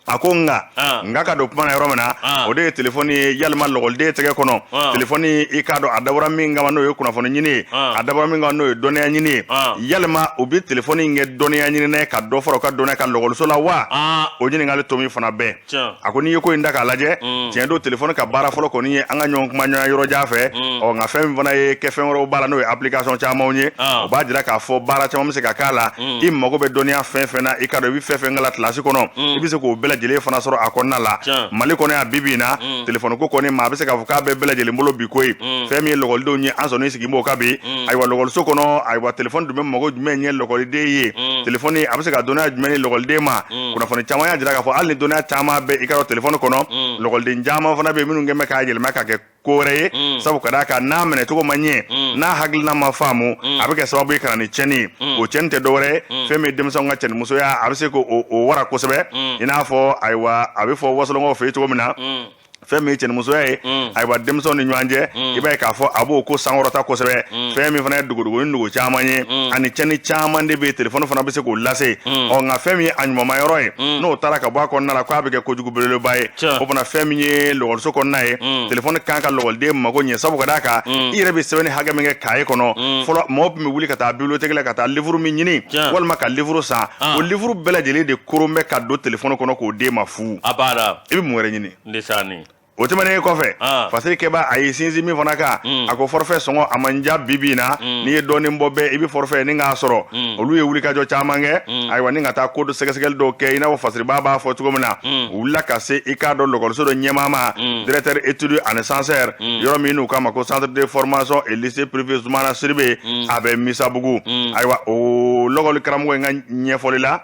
A ko nka ka don kuma na yɔrɔ min na, o de ye telefɔni ye. Yalima lɔgɔliden tɛgɛ kɔnɔ telefɔni, i k'a dɔn a dabɔra min kama, n'o ye kunnafoni ɲini ye, a dabɔra min kama, n'o ye dɔnniya ɲini ye, yalima u bɛ telefɔni in kɛ dɔnniya ɲini ye ka dɔ fara u ka dɔnniya kan lɔgɔliso la wa? O ɲininkali tomi fana bɛɛ. A ko n'i ye ko in da k'a lajɛ, tiɲɛ don, telefɔni ka baara fɔlɔ kɔni ye an ka ɲɔgɔn kuma ɲɔgɔn yɔrɔ jan fɛ. Ɔ, nka fɛn min fana ye kɛfɛn wɛrɛw b'a la, n'o ye application camanw ye, o b'a jira k'a fɔ baara caman bɛ se ka k'a la. I mago bɛ dɔnniya fɛn fɛn na, i k'a dɔn i bɛ fɛn fɛn kalan kilasi kɔnɔ, i bɛ se k'o bɛɛ lajɛlen fana sɔrɔ a kɔnɔna la. Mali kɔnɔ yan bi bi in na, telefɔni ko kɔni, maa bɛ se k'a fɔ k'a bɛ bɛɛ lajɛlen bolo bi koyi. Fɛn min ye lɔgɔlidenw ye, an sɔnni sigi b'o kan bi. Ayiwa, lɔgɔliso kɔnɔ, ayiwa, telefɔni dun bɛ mago jumɛn ɲɛ lɔgɔliden ye? Telefɔni a bɛ se ka dɔnniya jumɛn di lɔgɔliden ma? Kunnafoni caman y'a jira k'a fɔ hali ni dɔnniya caman bɛ i ka dɔn telefɔni kɔnɔ, lɔgɔliden caman fana bɛ yen minnu kɛn bɛ k'a yɛlɛma ka kɛ ko wɛrɛ ye, sabu ka d'a kan n'a minɛ cogo ma ɲɛ, n'a hakilina ma faamu, a bɛ kɛ sababu ye ka na ni tiɲɛni ye. O tiɲɛni tɛ dɔwɛrɛ ye, fɛn min ye denmisɛnw ka cɛnimusoya, a bɛ se k'o wara kosɛbɛ. I n'a fɔ, ayiwa, a bɛ fɔ wasolonkaw fɛ yen cogo min na, fɛn min ye cɛnimusoya ye, ayiwa, denmisɛnw ni ɲɔgɔn cɛ, i b'a ye k'a fɔ a b'o ko sankɔrɔta kosɛbɛ. Fɛn min fana ye dogodogo ni dogo caman ye, ani tiɲɛni caman de bɛ yen, telefɔni fana bɛ se k'o lase. Ɔ, nka fɛn min ye a ɲumanma yɔrɔ ye, n'o taara ka bɔ a kɔnɔna la, k'a bɛ kɛ kojugu belebeleba ye. O fana, fɛn min ye lɔgɔliso kɔnɔna ye, telefɔni kan ka lɔgɔliden mago ɲɛ, sabu ka d'a kan i yɛrɛ bɛ sɛbɛnni hakɛ min kɛ kaye kɔnɔ, fɔlɔ mɔgɔw tun bɛ wuli ka taa bibliothèque la ka taa livre min ɲini walima ka livre san, o livre bɛɛ lajɛlen de koron bɛ ka don telefɔni kɔnɔ k'o d'e ma fu. A banna. I bɛ mun wɛrɛ ɲini? Ndesani. O tɛmɛnen kɔfɛ, fasiri kɛba, a ye sinsin min fana kan, a ko forfait sɔngɔ a man ja bi bi in na. N'i ye dɔɔnin bɔ bɛɛ, i bɛ forfait ni k'a sɔrɔ. Olu ye wulikajɔ caman kɛ, ayiwa, ni ka taa ko dɔ sɛgɛsɛgɛli dɔw kɛ, i n'a fɔ fasiriba b'a fɔ cogo min na. U wulila ka se, i k'a dɔn, lɔgɔliso dɔ ɲɛmaa ma, directeur études ani censeur, yɔrɔ min n'u k'a ma ko centre de formation et lycée privé Zumana Sidibe, a bɛ Misabugu. Ayiwa, o lɔgɔli karamɔgɔ in ka ɲɛfɔli la,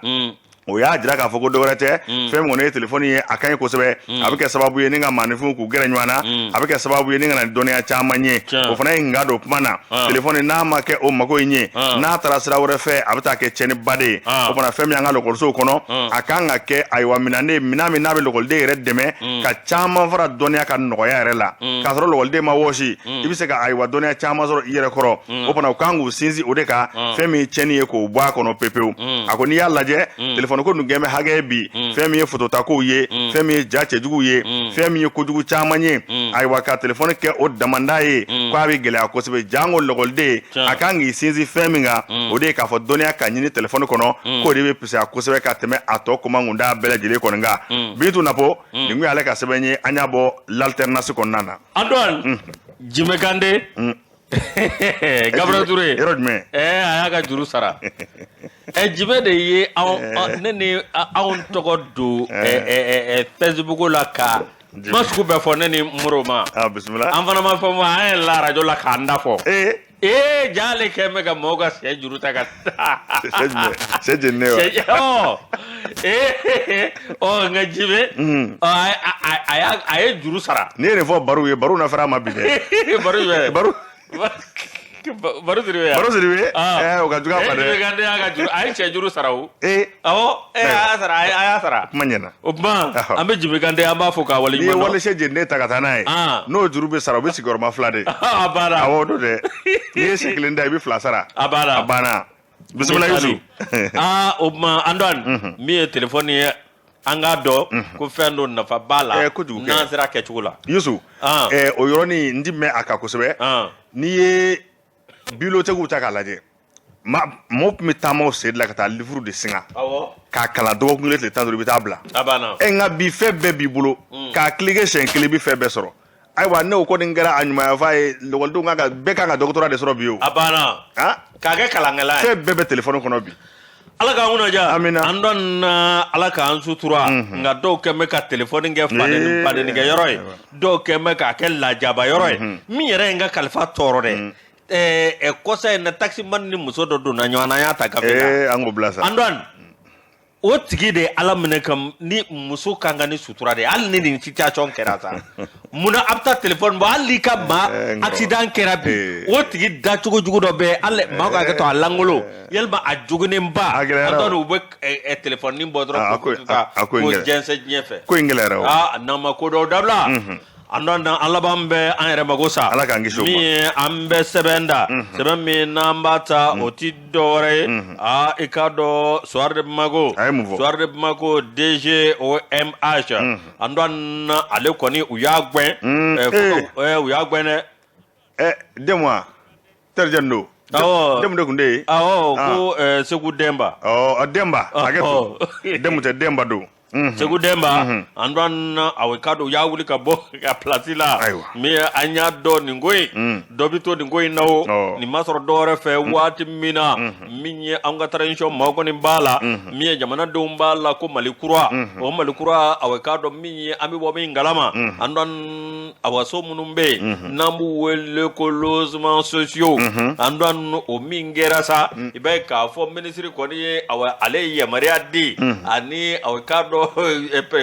o y'a jira k'a fɔ ko dɔwɛrɛ tɛ, fɛn min kɔni ye telefɔni ye, a ka ɲi kosɛbɛ. A bɛ kɛ sababu ye ni ka maaninfinw k'u gɛrɛ ɲɔgɔn na, a bɛ kɛ sababu ye ni ka na ni dɔnniya caman ye. O fana ye nka don kuma na, telefɔni n'a ma kɛ o mago in ye, n'a taara sira wɛrɛ fɛ, a bɛ taa kɛ tiɲɛniba de ye. O fana, fɛn min an ka lɔgɔlisow kɔnɔ, a kan ka kɛ, ayiwa, minɛn de, minɛn min n'a bɛ lɔgɔliden yɛrɛ dɛmɛ ka caman fara dɔnniya ka nɔgɔya yɛrɛ la, k'a sɔrɔ lɔgɔliden ma wɔsi, i bɛ se ka, ayiwa, dɔnniya caman sɔrɔ i yɛrɛ kɔrɔ. O fana, u kan k'u sinsin o de kan, fɛn min ye tiɲɛni ye, k'o bɔ a kɔnɔ pepewu. A ko n'i y'a lajɛ, telefɔni ko dun kɛn bɛ hakɛ bi, fɛn min ye fototakow ye, fɛn min ye ja cɛjuguw ye, fɛn min ye kojugu caman ye, ayiwa, ka telefɔni kɛ o damanda ye, k'a bɛ gɛlɛya kosɛbɛ. Janko lɔgɔliden, a kan k'i sinsin fɛn min kan, o de ye k'a fɔ dɔnniya ka ɲini telefɔni kɔnɔ, k'o de bɛ fisaya kosɛbɛ ka tɛmɛ a tɔ komankunda bɛɛ lajɛlen kɔni kan. Bintu Napo, nin kun y'ale ka sɛbɛn ye, an y'a bɔ L'Alternance kɔnɔna na. Antoine Jimɛ Kante, Gabriel Touré. Yɔrɔ jumɛn? A y'a ka juru sara. Jimɛ de ye anw, ne ni anw tɔgɔ don Facebook la ka kuma sugu bɛɛ fɔ ne ni Moro ma. Ah, bisimila. An fana ma fɛn fɔ, an yɛlɛla arajo la k'an da fɔ. Ee, jale kɛ bɛ ka mɔgɔw ka sɛ juru ta ka Sɛ jumɛn? Sɛ jeninen wa? Ɔ, ee, ɔ, nka Jimɛ, ɔ, a ye juru sara. N'i ye nin fɔ Baru ye, Baru na fɛrɛ a ma bi dɛ. Baro jumɛn? Baru. Baro Sidibe ya? Baro Sidibe. O ka jugu a ma dɛ. Jimɛ Kante y'a ka juru, a ye sɛ juru sara o. Ee. Awɔ, a y'a sara, a y'a sara. Kuma ɲɛna. O tuma, an bɛ Jimɛ Kante, an b'a fɔ k'a N'i ye waleɲuman dɔn. wali sɛ jeninen ta ka taa n'a ye, n'o juru bɛ sara, o bɛ sigiyɔrɔma 2 de. A banna. Awɔ, o don dɛ. N'i ye sɛ kelen da, i bɛ 2 sara. A banna. A banna. Bisimila Yusu. Aa, o tuma Antoine, min ye telefɔni ye, an k'a dɔn ko fɛn dɔ nafa b'a la kojugu kɛ. N'an sera kɛcogo la. Yusu, o yɔrɔnin n ti mɛn a kan kosɛbɛ. N'i ye bibliothèque ta k'a lajɛ, mɔgɔw tun bɛ taamaw sen de la ka taa livre de singa k'a kalan dɔgɔkun kelen, tile 15, i bɛ taa bila. A banna. Nka bi fɛn bɛɛ b'i bolo, k'a cliquer siɲɛ kelen, i bɛ fɛn bɛɛ sɔrɔ. Ayiwa, n'o kɔni kɛra a ɲumanya ye, lɔgɔlidenw kan ka bɛɛ kan ka doctorat de sɔrɔ bi o. A banna. K'a kɛ kalankɛla ye. Fɛn bɛɛ bɛ téléphone kɔnɔ bi. Ala k'an kunna diya. Amina. An dɔn na, Ala k'an sutura. Nka dɔw kɛn bɛ ka telefɔni kɛ fadenikɛ yɔrɔ ye, dɔw kɛn bɛ k'a kɛ lajaba yɔrɔ ye. Min yɛrɛ ye n ka kalifa tɔɔrɔ dɛ, kɔsa in na, taximan ni muso dɔ donna ɲɔgɔn na, an y'a ta gafe la. An k'o bila sa. Antoine, O tigi de ye Ala minɛ ka ni muso kan ka ni sutura de ye, hali ni nin situation kɛra sa, munna a bɛ taa téléphone bɔ? Hali n'i ka maa accident kɛra bi, o tigi dacogo jugu dɔ bɛ yen, hali maa ka hakɛ to, a lankolon yalima a joginnenba, A gɛlɛyara an t'a o. dɔn, u bɛ téléphone bɔ dɔrɔn Ah, a k'o ko- ta a ko in k'o gɛlɛn. jɛnsɛn diɲɛ fɛ. Ko in gɛlɛyara o. Aa, n'an ma ko dɔw dabila, an dɔn an laban bɛ an yɛrɛ mago sa. Ala k'an kisi o ma. Min ye an bɛ sɛbɛn da, sɛbɛn min n'an b'a ta, o ti dɔwɛrɛ ye, aa, i k'a dɔn, Soir de Bamako. A ye mun fɔ? Soir de Bamako, DG OMH, an dɔn ale kɔni, u y'a gɛn. U y'a gɛn dɛ. Ɛ, demu wa terikɛ don? Awɔ. Demu de tun tɛ yen? Awɔ, ko Segu Denba. Ɔ, Denba, hakɛ to, demu tɛ, Denba don. Segu Denba, an dɔn a ka dɔn, u y'a wuli ka bɔ ka place la. Ayiwa. Min ye an y'a dɔn nin ko in, dɔ bɛ to nin ko in na o. Nin ma sɔrɔ dɔwɛrɛ fɛ, waati min na, min ye an ka transition maaw kɔni b'a la, min ye jamanadenw b'a la ko Mali kura, o Mali kura, a k'a dɔn min ye an bɛ bɔ min kalama, an dɔn awa, so minnu bɛ yen n'an b'u wele ko logements sociaux, an dɔn o min kɛra sa, i b'a ye k'a fɔ minisiri kɔni ye, awa, ale ye yamaruya di ani awa k'a dɔn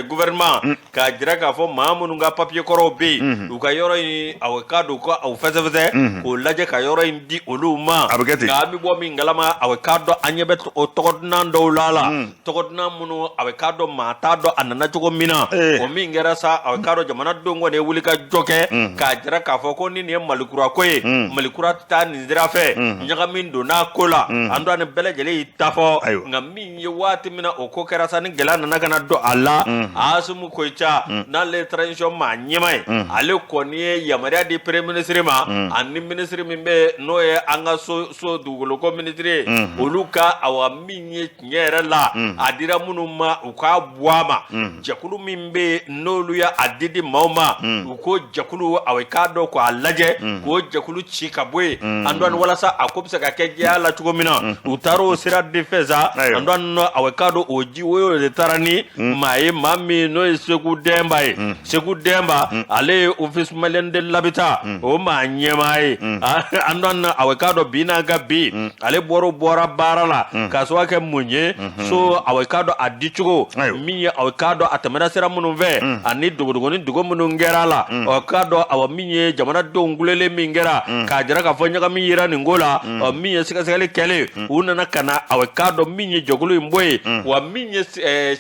gouvernement k'a jira k'a fɔ maa minnu ka papier kɔrɔw bɛ yen, u ka yɔrɔ in, awa k'a dɔn ko aw fɛsɛfɛsɛ k'o lajɛ ka yɔrɔ in di olu ma. A bɛ kɛ ten. Nka an bɛ bɔ min kalama, awa k'a dɔn an ɲɛ bɛ o tɔgɔ dunan dɔw la tɔgɔ dunan minnu, awa k'a dɔn maa t'a dɔn a nana cogo min na. O min kɛra sa, awa k'a dɔn jamanadenw kɔni ye wuli ka jɔ kɛ k'a jira k'a fɔ ko ni nin ye Malikura ko ye, Malikura tɛ taa nin sira fɛ, ɲagami donna ko la, an dɔn ni bɛɛ lajɛlen y'i ta fɔ. Nka min ye waati min na o ko kɛra sa, ni gɛlɛya nana ka na don a la, Asimi Goyita, n'ale ye transition maa ɲɛmaa ye, ale kɔni ye yamaruya di premier ministre ma ani ministre min bɛ yen n'o ye an ka so dugukolo ko ministre ye, olu ka awa min ye tiɲɛ yɛrɛ la, a dira minnu ma, u k'a bɔ a ma. Jɛkulu min bɛ yen n'olu ye a di maaw ma, u ko jɛkulu, awa k'a dɔn k'a lajɛ k'o jɛkulu ci ka bɔ yen, an dɔn walasa a ko bɛ se ka kɛ jɛya la cogo min na, u taara o sira de fɛ sa. An dɔn awa k'a dɔn o ji woyo de taara ni maa ye, maa min n'o ye Segu Denba ye. Segu Denba, ale ye Office malien de l'habitat o maa ɲɛmaa ye. An dɔn awa k'a dɔn bi n'a ka bi, ale bɔra baara la k'a sababu kɛ mun ye? So, awa k'a dɔn a di cogo min ye, awa k'a dɔn a tɛmɛna sira minnu fɛ ani dogodogonin dogo minnu kɛra a la, ɔ k'a dɔn awa min ye jamanadenw kulelen min kɛra k'a jira k'a fɔ ɲagami yera nin ko la. Ɔ, min ye sɛgɛsɛgɛli kɛlen, u nana ka na awa k'a dɔn min ye jɛkulu in bɔ yen, wa min ye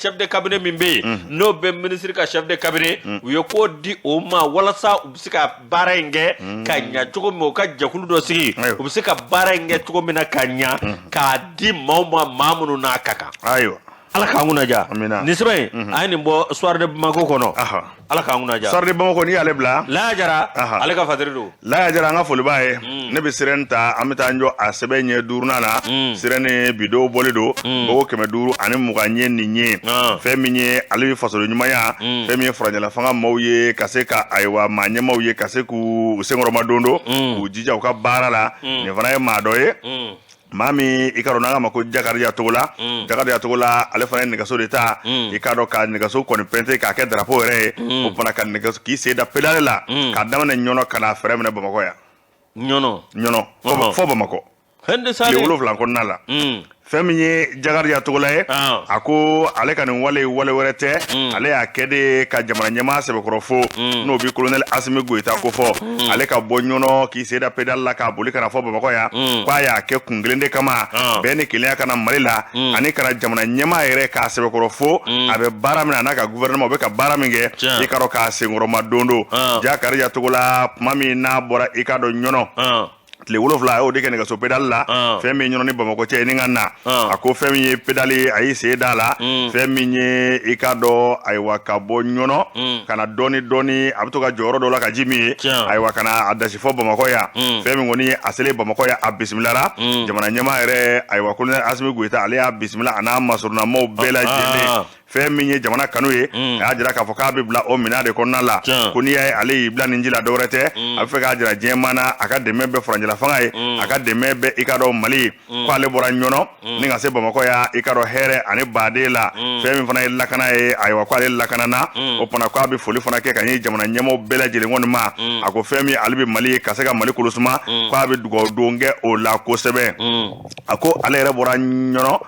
chef de cabinet min bɛ yen n'o bɛ ministre ka chef de cabinet, u ye ko di o ma walasa u bɛ se ka baara in kɛ ka ɲa cogo min, u ka jɛkulu dɔ sigi, u bɛ se ka baara in kɛ cogo min na ka ɲa k'a di maaw ma, maa minnu n'a ka kan. Ala k'an kunna diya. Amina. Nin sɛbɛn in, a ye nin bɔ Soir de Bamako kɔnɔ. Ala k'an kunna diya. Soir de Bamako, n'i y'ale bila. Laya Jara, ale ka fatiri don. Laya Jara, an ka foli b'a ye. Ne bɛ Sirène ta, an bɛ taa n jɔ a sɛbɛn ɲɛ duurunan na. Sirène bidon bɔlen don bogo 520 ye nin ye. Fɛn min ye ale bɛ fasoden ɲumanya, fɛn min ye furancɛla fanga maaw ye ka se ka, ayiwa, maa ɲɛmaaw ye ka se k'u senkɔrɔma don don k'u jija u ka baara la. Nin fana ye maa dɔ ye, maa min i ka dɔn n'an k'a ma ko Jakarija Togola. Jakarija Togola, ale fana ye nɛgɛso de ta, i k'a dɔn ka nɛgɛso kɔni pɛnte k'a kɛ drapeau yɛrɛ ye. O fana ka nɛgɛso k'i sen da pédale la k'a daminɛ Ɲɔnɔ ka na fɛrɛ minɛ Bamakɔ yan. Ɲɔnɔ. Ɲɔnɔ fɔ Bamakɔ. Hɛn tile 7 kɔnɔna la. Fɛn min ye Jakarija Togola ye, a ko ale ka nin wale, wale wɛrɛ tɛ, ale y'a kɛ de ka jamana ɲɛmaa sɛbɛkɔrɔ fo, n'o bi colonel Asimi Goyita ko fɔ, ale ka bɔ Ɲɔnɔ k'i sen da pédale la k'a boli ka na fɔ Bamakɔ yan, k'a y'a kɛ kun kelen de kama: bɛn ni kelenya ka na Mali la, ani ka na jamana ɲɛmaa yɛrɛ k'a sɛbɛkɔrɔ fo, a bɛ baara min na, a n'a ka gouvernement u bɛ ka baara min kɛ, i ka dɔn k'a senkɔrɔma don don. Jakarija Togola, tuma min n'a bɔra, i ka dɔn, Ɲɔnɔ, tile 7 a y'o de kɛ nɛgɛso pédale la. Fɛn min Ɲɔnɔ ni Bamakɔ cɛ ni ka na, a ko fɛn min ye pédale, a y'i sen da la. Fɛn min ye, i ka dɔn, ayiwa, ka bɔ Ɲɔnɔ ka na dɔɔni dɔɔni, a bɛ to ka jɔyɔrɔ dɔ la ka ji min ye, ayiwa, ka na a dasi fɔ Bamakɔ yan. Fɛn min kɔni a selen Bamakɔ yan, a bisimilara jamana ɲɛmaa yɛrɛ, ayiwa, colonel Asimi Goyita, ale y'a bisimila a n'a masurunamaw bɛɛ lajɛlen. Fɛn min ye jamana kanu ye, a y'a jira k'a fɔ k'a bɛ bila o minɛn de kɔnɔna la. Ko n'i y'a ye ale y'i bila nin ci la, dɔwɛrɛ tɛ, a bɛ fɛ k'a jira diɲɛ maa na a ka dɛmɛ bɛ furancɛla fanga ye, a ka dɛmɛ bɛ i ka dɔn Mali ye. Ko ale bɔra Ɲɔnɔ ni ka se Bamakɔ yan, i ka dɔn hɛrɛ ani baden la. Fɛn min fana ye lakana ye, ayiwa, ko ale lakanana. O fana ko a bɛ foli fana kɛ ka ɲɛ jamana ɲɛmaaw bɛɛ lajɛlen kɔni ma. A ko fɛn min ale bɛ Mali ye, ka se ka Mali kolosuma, ko a bɛ dugawu don kɛ o la kosɛbɛ. A ko ale yɛrɛ bɔra Ɲɔnɔ,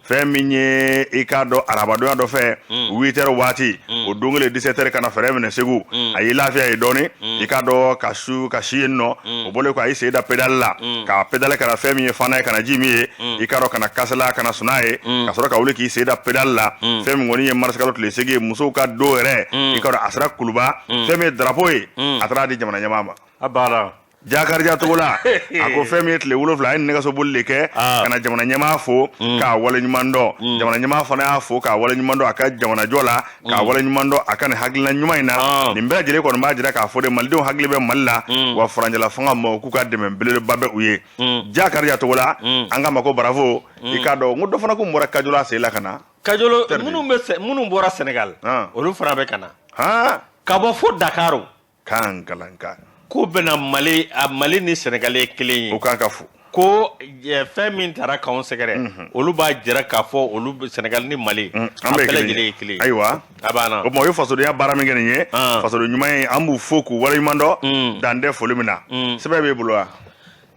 fɛn min ye i k'a dɔn arabadonya dɔ fɛ, 8 heures waati, o don kelen 17 heures ka na fɛrɛ minɛ Segu. A y'i lafiya ye dɔɔni, i k'a dɔn ka su ka si yen nɔ. O bɔlen kɔ, a y'i sen da pédale la ka pédale ka na fɛn min ye Fana ye, ka na ji min ye, i k'a dɔn ka na Kasela, ka na Suna ye, ka sɔrɔ ka wuli k'i sen da pédale la. Fɛn min kɔni ye marisikalo tile 8 ye, musow ka don yɛrɛ, i k'a dɔn a sera Kuluba. Fɛn min ye drapeau ye, a taara di jamana ɲɛmaa ma. A banna. Jakarija Togola a ko fɛn min ye tile 7, a ye nɛgɛso boli de kɛ ka na jamana ɲɛmaa fo k'a waleɲuman dɔn. Jamana ɲɛmaa fana y'a fo k'a waleɲuman dɔn a ka jamanajɔ la, k'a waleɲuman dɔn a ka nin hakilina ɲuman in na. Nin bɛɛ lajɛlen kɔni b'a jira k'a fɔ de malidenw hakili bɛ Mali la, wa furancɛla fanga mɔgɔw k'u ka dɛmɛ belebeleba bɛ u ye. Jakarija Togola, an k'a ma ko bravo. I k'a dɔn n ko dɔ fana ko n bɔra Kajola sen la ka na. Kajolo minnu bɔra Sénégal, olu fana bɛ ka na ka bɔ fo Dakar. Kan kalanka. K'u bɛna Mali, a Mali ni Sénégal ye kelen ye. O kan ka fo. Ko fɛn min taara k'anw sɛgɛrɛ, olu b'a jira k'a fɔ olu Sénégal ni Mali, an bɛɛ lajɛlen ye kelen ye. Ayiwa, a banna. O tuma u ye fasodenya baara min kɛ nin ye, fasoden ɲuman ye, an b'u fo k'u waleɲuman dɔn dan tɛ foli min na. Sɛbɛn b'e bolo wa?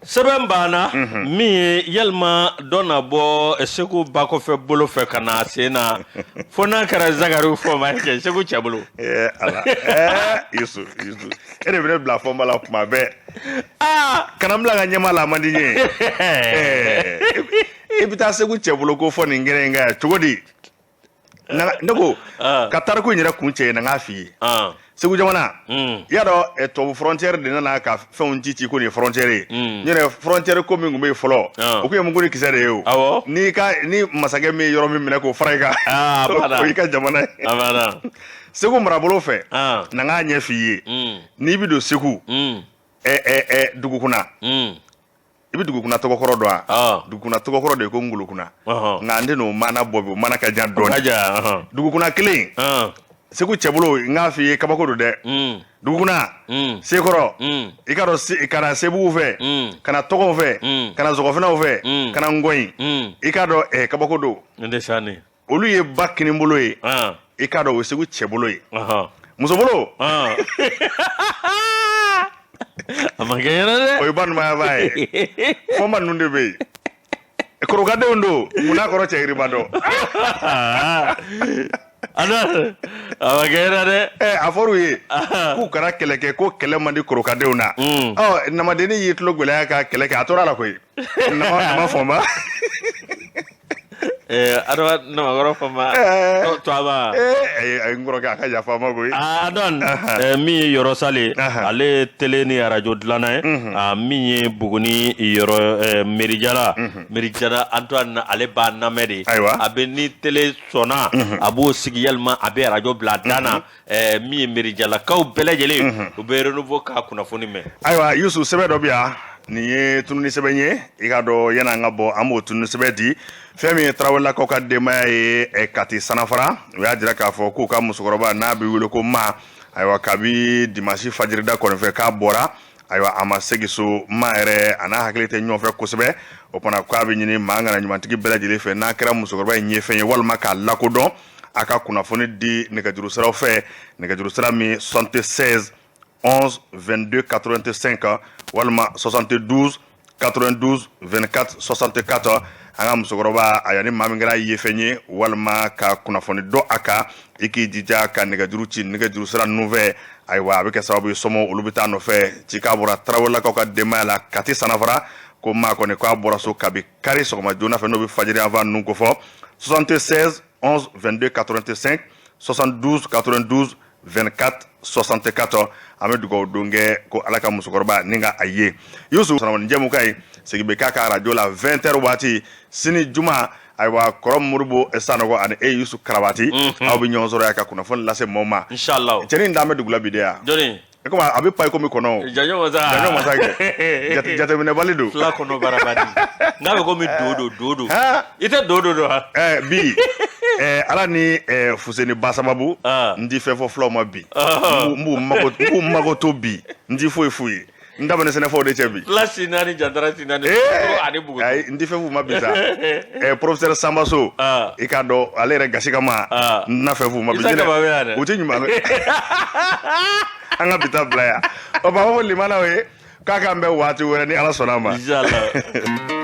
Sɛbɛn banna. Min ye yalima dɔ na bɔ Segu ba kɔfɛ bolo fɛ ka na sen na, fo n'a kɛra Zakari Fɔnba ye kɛ Segu cɛ bolo. Ala, Yusu, Yusu, e de bɛ ne bila Fɔnba la kuma bɛɛ. Kana n bila ka ɲɛmaa la, a man di n ye. E bɛ taa Segu cɛ bolo ko fɔ nin kɛnɛ in kan yan cogo di? Ne ko ka tariku in yɛrɛ kun cɛ ye na, n k'a f'i ye. Segu jamana, i y'a dɔn tubabu frontière de nana ka fɛnw ci ci ko nin ye frontière ye. N yɛrɛ frontière ko min tun bɛ yen fɔlɔ, o tun ye mugu ni kisɛ de ye. O n'i ka ni masakɛ min ye yɔrɔ min minɛ k'o fara i kan, o y'i ka jamana ye. Segu marabolo fɛ na, n k'a ɲɛ f'i ye. N'i bɛ don Segu Dugukunna, i bɛ Dugukunna tɔgɔkɔrɔ dɔn wa? Dugukunna tɔgɔkɔrɔ de ye ko Ngolokunna, nka an tɛ n'o maana bɔ bi, o maana ka jan dɔɔnin. Dugukunna kelen, Segu cɛbolo, n k'a f'i ye, kabako don dɛ. Dugukunna, Sekɔrɔ, i ka dɔn ka na Sebugu fɛ, ka na Tɔgɔw fɛ, ka na Zɔgɔfinɛw fɛ, ka na Ngɔyin, i ka dɔn kabako don. Olu ye ba kinibolo ye, i k'a dɔn o ye Segu cɛbolo ye. Musobolo, a ma kɛ ɲɛna dɛ. O ye ba numanyanfan ye. Fɔnba ninnu de bɛ yen, korokadenw don. Munna kɔrɔ cɛ yiriba dɔn? A ma kɛ ɲɛna dɛ. A fɔr'u ye k'u kana kɛlɛ kɛ, ko kɛlɛ man di korokadenw na. Ɔ namadennin y'i tulo gɛlɛya ka kɛlɛ kɛ, a tora a la koyi. Nama Fɔnba. Adama namakɔrɔ Fɔnba Tɔaba. A ye n kɔrɔkɛ, a ka yafa n ma koyi. Adɔn min ye Yɔrɔ Sale, ale ye télé ni arajo dilanna ye. Min ye Buguni Yɔrɔ Merijala, Merijala Antoine, ale b'a lamɛn de. Ayiwa. A bɛ ni télé sɔnna, a b'o sigi, yalima a bɛ arajo bila a dan na. Min ye Merijalakaw bɛɛ lajɛlen, u bɛ Renouveau ka kunnafoni mɛn. Ayiwa Yusu, sɛbɛn dɔ bɛ yan, nin ye tununi sɛbɛn ye. I k'a dɔn yanni an ka bɔ, an b'o tununi sɛbɛn di. Fɛn min ye Tarawelelakaw ka denbaya ye Kati Sanafara, u y'a jira k'a fɔ k'u ka musokɔrɔba n'a bɛ wele ko Ma, ayiwa, kabi dimanche fajirida kɔni fɛ k'a bɔra, ayiwa, a ma segin so. Ma yɛrɛ a n'a hakili tɛ ɲɔgɔn fɛ kosɛbɛ. O fana k'a bɛ ɲini maa ŋana ɲumantigi bɛɛ lajɛlen fɛ, n'a kɛra musokɔrɔba in ye fɛn ye walima k'a lakodɔn, a ka kunnafoni di nɛgɛjuru siraw fɛ, nɛgɛjuru sira min 76 11 22 85 walima 72 92 24 64. An ka musokɔrɔba, ayiwa, ni maa min kɛra ye fɛn ye walima ka kunnafoni dɔn a kan, i k'i jija ka nɛgɛjuru ci nɛgɛjuru sira ninnu fɛ. Ayiwa, a bɛ kɛ sababu ye sɔmɔ olu bɛ taa nɔfɛ. Cikan bɔra Tarawelelakaw ka denbaya la Kati Sanafara, ko maa kɔni k'a bɔra so kabi kari sɔgɔma joona fɛ, n'o bɛ fajiri yanfan ninnu kofɔ, 76 11 22 85 72 92 24 64. An bɛ dugawu don kɛ ko Ala ka musokɔrɔba ni ka a ye. Yusu, nin jɛmukan in segin bɛ k'a ka arajo la 20 heures waati sini juma. Ayiwa, kɔrɔ Modibo Sanɔgɔ ani e Yusu Karabati, aw bɛ ɲɔgɔn sɔrɔ yan ka kunnafoni lase mɔgɔw ma. Inshallah. Cɛnin dan bɛ dugu la bi de yan. Jɔnni? Komi a bɛ pa komi kɔnɔ. Janjo masa. Janjo masa kɛ. Jateminɛbali don. Fila kɔnɔ barabadi. N'a bɛ komi do do do do. I tɛ do do dɔn wa? Bi. Ala ni Fuseni ba sababu, n ti fɛn fɔ fulaw ma bi. N b'u mago to bi, n ti foyi f'u ye. N da bɛ ni sɛnɛfɔw de cɛ bi. Fila si naani, jantara si naani ani bugu. Ayi, n ti fɛn f'u ma bi sa. Professeur Sambaso, i k'a dɔn, ale yɛrɛ gasi kama, n tɛna fɛn f'u ma bi. U tɛ ɲuman. An ka bi ta bila yan. O b'a fɔ limanaw ye k'a k'an bɛn waati wɛrɛ ni Ala sɔnna a ma. Inchallah.